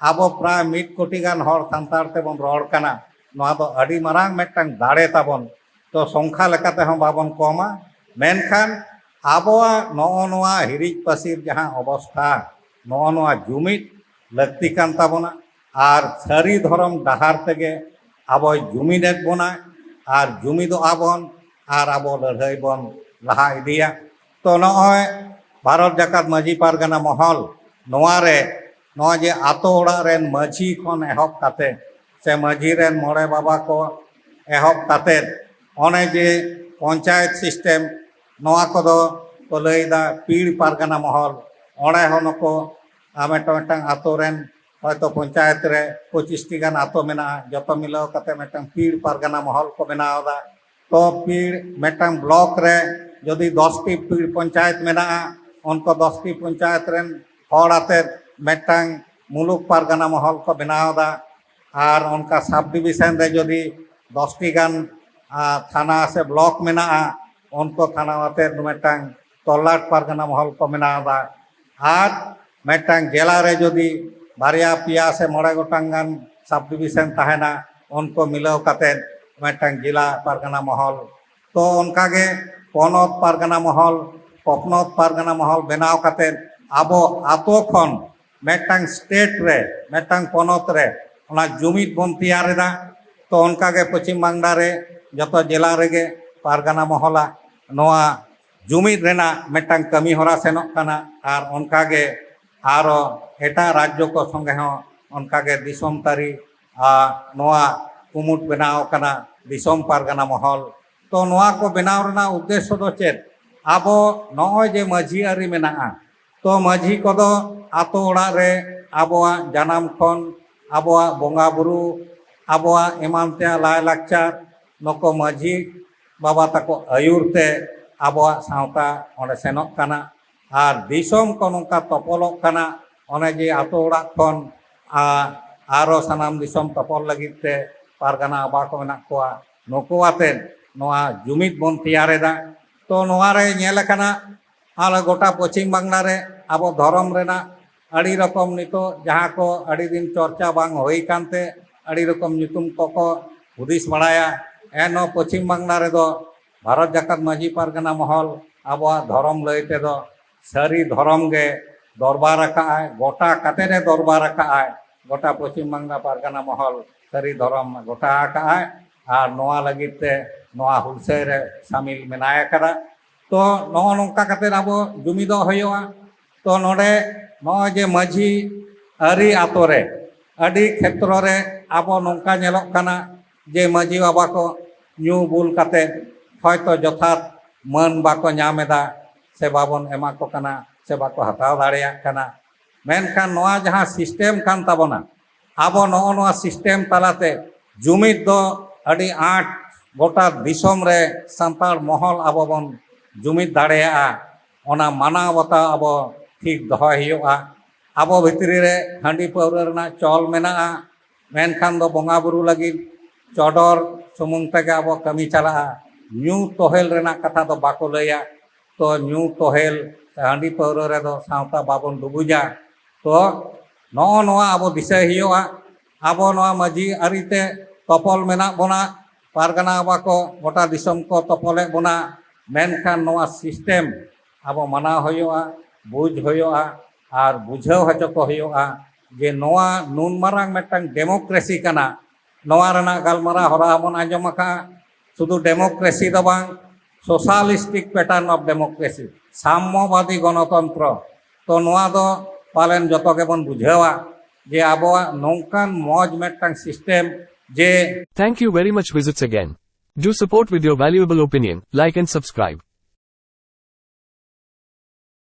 ᱟᱵᱚ ᱯᱨᱟᱭ ᱢᱤᱫ ᱠᱳᱴᱤ ᱜᱟᱱ ᱦᱚᱲ ᱥᱟᱱᱛᱟᱲ ᱛᱮᱵᱚᱱ ᱨᱚᱲ ᱠᱟᱱᱟ᱾ ᱱᱚᱣᱟ ᱫᱚ ᱟᱹᱰᱤ ᱢᱟᱨᱟᱝ ᱢᱤᱫᱴᱟᱝ ᱫᱟᱲᱮ ᱛᱟᱵᱚᱱ᱾ ᱛᱚ ᱥᱚᱝᱠᱷᱟ ᱞᱮᱠᱟ ᱛᱮᱦᱚᱸ ᱵᱟᱵᱚᱱ ᱠᱚᱢᱟ, ᱢᱮᱱᱠᱷᱟᱱ ᱟᱵᱚᱣᱟᱜ ᱱᱚᱜᱼᱚ ᱱᱚᱣᱟ ᱦᱤᱨᱤᱡ ᱯᱟᱹᱥᱤᱨ ᱡᱟᱦᱟᱸ ᱚᱵᱚᱥᱛᱷᱟ, ᱱᱚᱜᱼᱚ ᱱᱚᱣᱟ ᱡᱩᱢᱤᱫ ᱞᱟᱹᱠᱛᱤ ᱠᱟᱱ ᱛᱟᱵᱚᱱᱟ᱾ ᱟᱨ ᱥᱟᱹᱨᱤ ᱫᱷᱚᱨᱚᱢ ᱰᱟᱦᱟᱨ ᱛᱮᱜᱮ ᱟᱵᱚᱭ ᱡᱩᱢᱤᱫᱮᱫ ᱵᱚᱱᱟ, ᱟᱨ ᱡᱩᱢᱤᱫᱚᱜᱼᱟ ᱵᱚᱱ, ᱟᱨ ᱟᱵᱚ ᱞᱟᱹᱲᱦᱟᱹᱭ ᱵᱚᱱ ᱞᱟᱦᱟ ᱤᱫᱤᱭᱟ᱾ ᱛᱚ ᱱᱚᱜᱼᱚᱭ ᱵᱷᱟᱨᱚᱛ ᱡᱟᱠᱟᱛ ᱢᱟᱹᱡᱷᱤ ᱯᱟᱨᱜᱟᱱᱟ ᱢᱚᱦᱚᱞ, ᱱᱚᱣᱟ ᱨᱮ ᱱᱚᱜᱼᱚᱭ ᱡᱮ ᱟᱛᱳ ᱚᱲᱟᱜ ᱨᱮᱱ ᱢᱟᱹᱡᱷᱤ ᱠᱷᱚᱱ ᱮᱦᱚᱵ ᱠᱟᱛᱮ ᱥᱮ ᱢᱟᱹᱡᱷᱤ ᱨᱮᱱ ᱢᱚᱬᱮ ᱵᱟᱵᱟ ᱠᱚ ᱮᱦᱚᱵ ᱠᱟᱛᱮ, ᱚᱱᱮ ᱡᱮ ᱯᱚᱧᱪᱟᱭᱮᱛ ᱥᱤᱥᱴᱮᱢ, ᱱᱚᱣᱟ ᱠᱚᱫᱚ ᱠᱚ ᱞᱟᱹᱭᱫᱟ ᱯᱤᱲ ᱯᱟᱨᱜᱟᱱᱟ ᱢᱚᱦᱚᱞ᱾ ᱚᱸᱰᱮ ᱦᱚᱸ ᱱᱩᱠᱩ, ᱟᱨ ᱢᱤᱫᱴᱟᱝ ᱢᱤᱫᱴᱟᱝ ᱟᱛᱳ ᱨᱮᱱ ᱦᱚᱭᱛᱳ ᱯᱚᱧᱪᱟᱭᱮᱛ ᱨᱮ ᱯᱚᱸᱪᱤᱥ ᱴᱤ ᱜᱟᱱ ᱟᱛᱳ ᱢᱮᱱᱟᱜᱼᱟ, ᱡᱚᱛᱚ ᱢᱤᱞᱟᱹᱣ ᱠᱟᱛᱮ ᱢᱤᱫᱴᱟᱝ ᱯᱤᱲ ᱯᱟᱨᱜᱟᱱᱟ ᱢᱚᱦᱚᱞ ᱠᱚ ᱵᱮᱱᱟᱣ ᱮᱫᱟ᱾ ᱛᱚ ᱯᱤᱲ, ᱢᱤᱫᱴᱟᱝ ᱵᱞᱚᱠ ᱨᱮ ᱡᱩᱫᱤ ᱫᱚᱥ ᱴᱤ ᱯᱤᱲ ᱯᱚᱧᱪᱟᱭᱮᱛ ᱢᱮᱱᱟᱜᱼᱟ, ᱩᱱᱠᱩ ᱫᱚᱥ ᱴᱤ ᱯᱚᱧᱪᱟᱭᱮᱛ ᱨᱮᱱ ᱦᱚᱲ ᱟᱛᱮ ᱢᱤᱫᱴᱟᱝ ᱢᱩᱞᱩᱠ ᱯᱟᱨᱜᱟᱱᱟ ᱢᱚᱦᱚᱞ ᱠᱚ ᱵᱮᱱᱟᱣ ᱮᱫᱟ᱾ ᱟᱨ ᱚᱱᱠᱟ ᱥᱟᱵ ᱰᱤᱵᱤᱥᱚᱱ ᱨᱮ ᱡᱩᱫᱤ ᱫᱚᱥ ᱴᱤ ᱜᱟᱱ, ᱟ, ᱛᱷᱟᱱᱟ ᱥᱮ ᱵᱞᱚᱠ ᱢᱮᱱᱟᱜᱼᱟ, ᱩᱱᱠᱩ ᱛᱷᱟᱱᱟ ᱟᱛᱮ ᱢᱤᱫᱴᱟᱝ ᱛᱚᱞᱞᱟᱴ ᱯᱟᱨᱜᱟᱱᱟ ᱢᱚᱦᱚᱞ ᱠᱚ ᱵᱮᱱᱟᱣ ᱮᱫᱟ᱾ ᱟᱨ ᱢᱤᱫᱴᱟᱝ ᱡᱮᱞᱟ ᱨᱮ ᱡᱩᱫᱤ ᱵᱟᱨᱭᱟ ᱯᱮᱭᱟ ᱥᱮ ᱢᱚᱬᱮ ᱜᱚᱴᱟᱝ ᱜᱟᱱ ᱥᱟᱵ ᱰᱤᱵᱤᱥᱚᱱ ᱛᱟᱦᱮᱱᱟ, ᱩᱱᱠᱩ ᱢᱤᱞᱟᱹᱣ ᱠᱟᱛᱮ ᱢᱤᱫᱴᱟᱝ ᱡᱮᱞᱟ ᱯᱟᱨᱜᱟᱱᱟ ᱢᱚᱦᱚᱞ᱾ ᱛᱚ ᱚᱱᱠᱟᱜᱮ ᱯᱚᱱᱚᱛ ᱯᱟᱨᱜᱟᱱᱟ ᱢᱚᱦᱚᱞ, ᱯᱚᱯᱱᱚᱛ ᱯᱟᱨᱜᱟᱱᱟ ᱢᱚᱦᱚᱞ ᱵᱮᱱᱟᱣ ᱠᱟᱛᱮ ᱟᱵᱚ ᱟᱛᱳ ᱠᱷᱚᱱ ᱢᱤᱫᱴᱟᱝ ᱥᱴᱮᱴ ᱨᱮ, ᱢᱤᱫᱴᱟᱝ ᱯᱚᱱᱚᱛ ᱨᱮ ᱚᱱᱟ ᱡᱩᱢᱤᱫ ᱵᱚᱱ ᱛᱮᱭᱟᱨ ᱮᱫᱟ᱾ ᱛᱚ ᱚᱱᱠᱟᱜᱮ ᱯᱚᱪᱷᱤᱢ ᱵᱟᱝᱞᱟ ᱨᱮ ᱡᱚᱛᱚ ᱡᱮᱞᱟ ᱨᱮᱜᱮ ᱯᱟᱨᱜᱟᱱᱟ ᱢᱚᱦᱚᱞᱟᱜ ᱱᱚᱣᱟ ᱡᱩᱢᱤᱫ ᱨᱮᱱᱟᱜ ᱢᱤᱫᱴᱟᱝ ᱠᱟᱹᱢᱤ ᱦᱚᱨᱟ ᱥᱮᱱᱚᱜ ᱠᱟᱱᱟ᱾ ᱟᱨ ᱚᱱᱠᱟᱜᱮ ᱟᱨᱚ ᱮᱴᱟᱜ ᱨᱟᱡᱽᱡᱚ ᱠᱚ ᱥᱚᱸᱜᱮ ᱦᱚᱸ ᱚᱱᱠᱟᱜᱮ ᱫᱤᱥᱚᱢ ᱛᱟᱹᱨᱤ, ᱟ, ᱱᱚᱣᱟ ᱠᱩᱢᱩᱴ ᱵᱮᱱᱟᱣ ᱠᱟᱱᱟ ᱫᱤᱥᱚᱢ ᱯᱟᱨᱜᱟᱱᱟ ᱢᱚᱦᱚᱞ᱾ ᱛᱚ ᱱᱚᱣᱟ ᱠᱚ ᱵᱮᱱᱟᱣ ᱨᱮᱱᱟᱜ ᱩᱫᱽᱫᱮᱥᱥᱚ ᱫᱚ ᱪᱮᱫ? ᱟᱵᱚ ᱱᱚᱜᱼᱚᱭ ᱡᱮ ᱢᱟᱹᱡᱷᱤ ᱟᱹᱨᱤ ᱢᱮᱱᱟᱜᱼᱟ, ᱛᱚ ᱢᱟᱹᱡᱷᱤ ᱠᱚᱫᱚ ᱟᱛᱳ ᱚᱲᱟᱜ ᱨᱮ ᱟᱵᱚᱣᱟᱜ ᱡᱟᱱᱟᱢ ᱠᱷᱚᱱ ᱟᱵᱚᱣᱟᱜ ᱵᱚᱸᱜᱟ ᱵᱩᱨᱩ, ᱟᱵᱚᱣᱟᱜ ᱮᱢᱟᱱ ᱛᱮᱭᱟᱜ ᱞᱟᱭᱼᱞᱟᱠᱪᱟᱨ, ᱱᱩᱠᱩ ᱢᱟᱹᱡᱷᱤ ᱵᱟᱵᱟ ᱛᱟᱠᱚ ᱟᱹᱭᱩᱨ ᱛᱮ ᱟᱵᱚᱣᱟᱜ ᱥᱟᱶᱛᱟ ᱚᱸᱰᱮ ᱥᱮᱱᱚᱜ ᱠᱟᱱᱟ᱾ ᱟᱨ ᱫᱤᱥᱚᱢ ᱠᱚ ᱱᱚᱝᱠᱟ ᱛᱚᱯᱚᱞᱚᱜ ᱠᱟᱱᱟ᱾ ᱚᱱᱮ ᱡᱮ ᱟᱛᱳ ᱚᱲᱟᱜ ᱠᱷᱚᱱ, ᱟ, ᱟᱨᱚ ᱥᱟᱱᱟᱢ ᱫᱤᱥᱚᱢ ᱛᱚᱯᱚᱞ ᱞᱟᱹᱜᱤᱫ ᱛᱮ ᱯᱟᱨᱜᱟᱱᱟ ᱵᱟᱵᱟ ᱠᱚ ᱢᱮᱱᱟᱜ ᱠᱚᱣᱟ, ᱱᱩᱠᱩ ᱟᱛᱮ ᱱᱚᱣᱟ ᱡᱩᱢᱤᱫ ᱵᱚᱱ ᱛᱮᱭᱟᱨ ᱮᱫᱟ᱾ ᱛᱚ ᱱᱚᱣᱟ ᱨᱮ ᱧᱮᱞ ᱟᱠᱟᱱᱟ, ᱟᱞᱮ ᱜᱚᱴᱟ ᱯᱚᱪᱷᱤᱢ ᱵᱟᱝᱞᱟ ᱨᱮ ᱟᱵᱚ ᱫᱷᱚᱨᱚᱢ ᱨᱮᱱᱟᱜ ᱟᱹᱰᱤ ᱨᱚᱠᱚᱢ ᱱᱤᱛᱚᱜ ᱡᱟᱦᱟᱸ ᱠᱚ ᱟᱹᱰᱤ ᱫᱤᱱ ᱪᱚᱨᱪᱟ ᱵᱟᱝ ᱦᱩᱭ ᱠᱟᱱᱛᱮ ᱟᱹᱰᱤ ᱨᱚᱠᱚᱢ ᱧᱩᱛᱩᱢ ᱠᱚᱠᱚ ᱦᱩᱫᱤᱥ ᱵᱟᱲᱟᱭᱟ᱾ ᱮᱱᱦᱚᱸ ᱯᱚᱪᱷᱤᱢ ᱵᱟᱝᱞᱟ ᱨᱮᱫᱚ ᱵᱷᱟᱨᱚᱛ ᱡᱟᱠᱟᱛ ᱢᱟᱹᱡᱷᱤ ᱯᱟᱨᱜᱟᱱᱟ ᱢᱚᱦᱚᱞ ᱟᱵᱚᱣᱟᱜ ᱫᱷᱚᱨᱚᱢ ᱞᱟᱹᱭ ᱛᱮᱫᱚ ᱥᱟᱹᱨᱤ ᱫᱷᱚᱨᱚᱢ ᱜᱮ ᱫᱚᱨᱵᱟᱨ ᱟᱠᱟᱫᱼᱟᱭ, ᱜᱚᱴᱟ ᱠᱟᱛᱮᱫ ᱮ ᱫᱚᱨᱵᱟᱨ ᱟᱠᱟᱫᱼᱟᱭ᱾ ᱜᱚᱴᱟ ᱯᱚᱪᱷᱤᱢ ᱵᱟᱝᱞᱟ ᱯᱟᱨᱜᱟᱱᱟ ᱢᱚᱦᱚᱞ ᱥᱟᱹᱨᱤ ᱫᱷᱚᱨᱚᱢ ᱜᱚᱴᱟ ᱟᱠᱟᱫᱼᱟᱭ ᱟᱨ ᱱᱚᱣᱟ ᱞᱟᱹᱜᱤᱫ ᱛᱮ ᱱᱚᱣᱟ ᱦᱩᱞᱥᱟᱹᱭ ᱨᱮ ᱥᱟᱢᱤᱞ ᱢᱮᱱᱟᱭ ᱟᱠᱟᱫᱟ᱾ ᱛᱚ ᱱᱚᱜᱼᱚ ᱱᱚᱝᱠᱟ ᱠᱟᱛᱮᱫ ᱟᱵᱚ ᱡᱩᱢᱤᱫᱚᱜ ᱦᱩᱭᱩᱜᱼᱟ᱾ ᱛᱚ ᱱᱚᱰᱮ ᱱᱚᱜᱼᱚᱭ ᱡᱮ ᱢᱟᱹᱡᱷᱤ ᱟᱹᱨᱤ ᱟᱛᱳ ᱨᱮ ᱟᱹᱰᱤ ᱠᱷᱮᱛᱨᱚ ᱨᱮ ᱟᱵᱚ ᱱᱚᱝᱠᱟ ᱧᱮᱞᱚᱜ ᱠᱟᱱᱟ ᱡᱮ ᱢᱟᱹᱡᱷᱤ ᱵᱟᱵᱟ ᱠᱚ ᱧᱩ ᱵᱩᱞ ᱠᱟᱛᱮᱫ ᱦᱚᱭᱛᱚ ᱡᱚᱛᱷᱟᱛ ᱢᱟᱹᱱ ᱵᱟᱠᱚ ᱧᱟᱢ ᱮᱫᱟ, ᱥᱮ ᱵᱟᱵᱚᱱ ᱮᱢᱟ ᱠᱚ ᱠᱟᱱᱟ, ᱥᱮ ᱵᱟᱠᱚ ᱦᱟᱛᱟᱣ ᱫᱟᱲᱮᱭᱟᱜ ᱠᱟᱱᱟ᱾ ᱢᱮᱱᱠᱷᱟᱱ ᱱᱚᱣᱟ ᱡᱟᱦᱟᱸ ᱥᱤᱥᱴᱮᱢ ᱠᱟᱱ ᱛᱟᱵᱚᱱᱟ, ᱟᱵᱚ ᱱᱚᱜᱼᱚ ᱱᱚᱣᱟ ᱥᱤᱥᱴᱮᱢ ᱛᱟᱞᱟᱛᱮ ᱡᱩᱢᱤᱫ ᱫᱚ ᱟᱹᱰᱤ ᱟᱸᱴ ᱜᱚᱴᱟ ᱫᱤᱥᱚᱢ ᱨᱮ ᱥᱟᱱᱛᱟᱲ ᱢᱚᱦᱚᱞ ᱟᱵᱚ ᱵᱚᱱ ᱡᱩᱢᱤᱫ ᱫᱟᱲᱮᱭᱟᱜᱼᱟ᱾ ᱚᱱᱟ ᱢᱟᱱᱟᱣ ᱵᱟᱛᱟᱣ ᱟᱵᱚ ᱴᱷᱤᱠ ᱫᱚᱦᱚᱭ ᱦᱩᱭᱩᱜᱼᱟ᱾ ᱟᱵᱚ ᱵᱷᱤᱛᱨᱤ ᱨᱮ ᱦᱟᱺᱰᱤ ᱯᱟᱹᱣᱨᱟᱹ ᱨᱮᱱᱟᱜ ᱪᱚᱞ ᱢᱮᱱᱟᱜᱼᱟ, ᱢᱮᱱᱠᱷᱟᱱ ᱫᱚ ᱵᱚᱸᱜᱟ ᱵᱩᱨᱩ ᱞᱟᱹᱜᱤᱫ ᱪᱚᱰᱚᱨ ᱥᱩᱢᱩᱝ ᱛᱮᱜᱮ ᱟᱵᱚ ᱠᱟᱹᱢᱤ ᱪᱟᱞᱟᱜᱼᱟ᱾ ᱧᱩ ᱛᱚᱦᱮᱞ ᱨᱮᱱᱟᱜ ᱠᱟᱛᱷᱟ ᱫᱚ ᱵᱟᱠᱚ ᱞᱟᱹᱭᱟ᱾ ᱛᱚ ᱧᱩ ᱛᱚᱦᱮᱞ ᱥᱮ ᱦᱟᱺᱰᱤ ᱯᱟᱹᱣᱨᱟᱹ ᱨᱮᱫᱚ ᱥᱟᱶᱛᱟ ᱵᱟᱵᱚᱱ ᱰᱩᱵᱩᱡᱟ᱾ ᱛᱚ ᱱᱚᱜᱼᱚ ᱱᱚᱣᱟ ᱟᱵᱚ ᱫᱤᱥᱟᱹᱭ ᱦᱩᱭᱩᱜᱼᱟ᱾ ᱟᱵᱚ ᱱᱚᱣᱟ ᱢᱟᱹᱡᱷᱤ ᱟᱹᱨᱤᱛᱮ ᱛᱚᱯᱚᱞ ᱢᱮᱱᱟᱜ ᱵᱚᱱᱟ, ᱯᱟᱨᱜᱟᱱᱟ ᱵᱟᱵᱟ ᱠᱚ ᱜᱚᱴᱟ ᱫᱤᱥᱚᱢ ᱠᱚ ᱛᱚᱯᱚᱞᱮᱫ ᱵᱚᱱᱟ, ᱢᱮᱱᱠᱷᱟᱱ ᱱᱚᱣᱟ ᱥᱤᱥᱴᱮᱢ ᱟᱵᱚ ᱢᱟᱱᱟᱣ ᱦᱩᱭᱩᱜᱼᱟ, ᱵᱩᱡᱽ ᱦᱩᱭᱩᱜᱼᱟ ᱟᱨ ᱵᱩᱡᱷᱟᱹᱣ ᱦᱚᱪᱚ ᱠᱚ ᱦᱩᱭᱩᱜᱼᱟ ᱡᱮ ᱱᱚᱣᱟ ᱱᱩᱱ ᱢᱟᱨᱟᱝ ᱢᱤᱫᱴᱟᱝ ᱰᱮᱢᱳᱠᱨᱮᱥᱤ ᱠᱟᱱᱟ᱾ ᱱᱚᱣᱟ ᱨᱮᱱᱟᱜ ᱜᱟᱞᱢᱟᱨᱟᱣ ᱦᱚᱨᱟ ᱵᱚᱱ ᱟᱸᱡᱚᱢ ᱟᱠᱟᱫᱼᱟ᱾ ᱥᱩᱫᱷᱩ ᱰᱮᱢᱳᱠᱨᱮᱥᱤ ᱫᱚ ᱵᱟᱝ, socialistic pattern of democracy, ᱥᱟᱢᱢᱚᱵᱟᱫᱤ ᱜᱚᱱᱚᱛᱚᱱᱛᱨᱚ᱾ ᱛᱚ ᱱᱚᱣᱟ ᱫᱚ ᱯᱟᱞᱮᱱ ᱡᱚᱛᱚ ᱜᱮᱵᱚᱱ ᱵᱩᱡᱷᱟᱹᱣᱟ ᱡᱮ ᱟᱵᱚᱣᱟᱜ ᱱᱚᱝᱠᱟᱱ ᱢᱚᱡᱽ ᱢᱤᱫᱴᱟᱝ ᱥᱤᱥᱴᱮᱢ ᱡᱮ Thank you very much. Visits again. Do support with your valuable opinion, like and subscribe.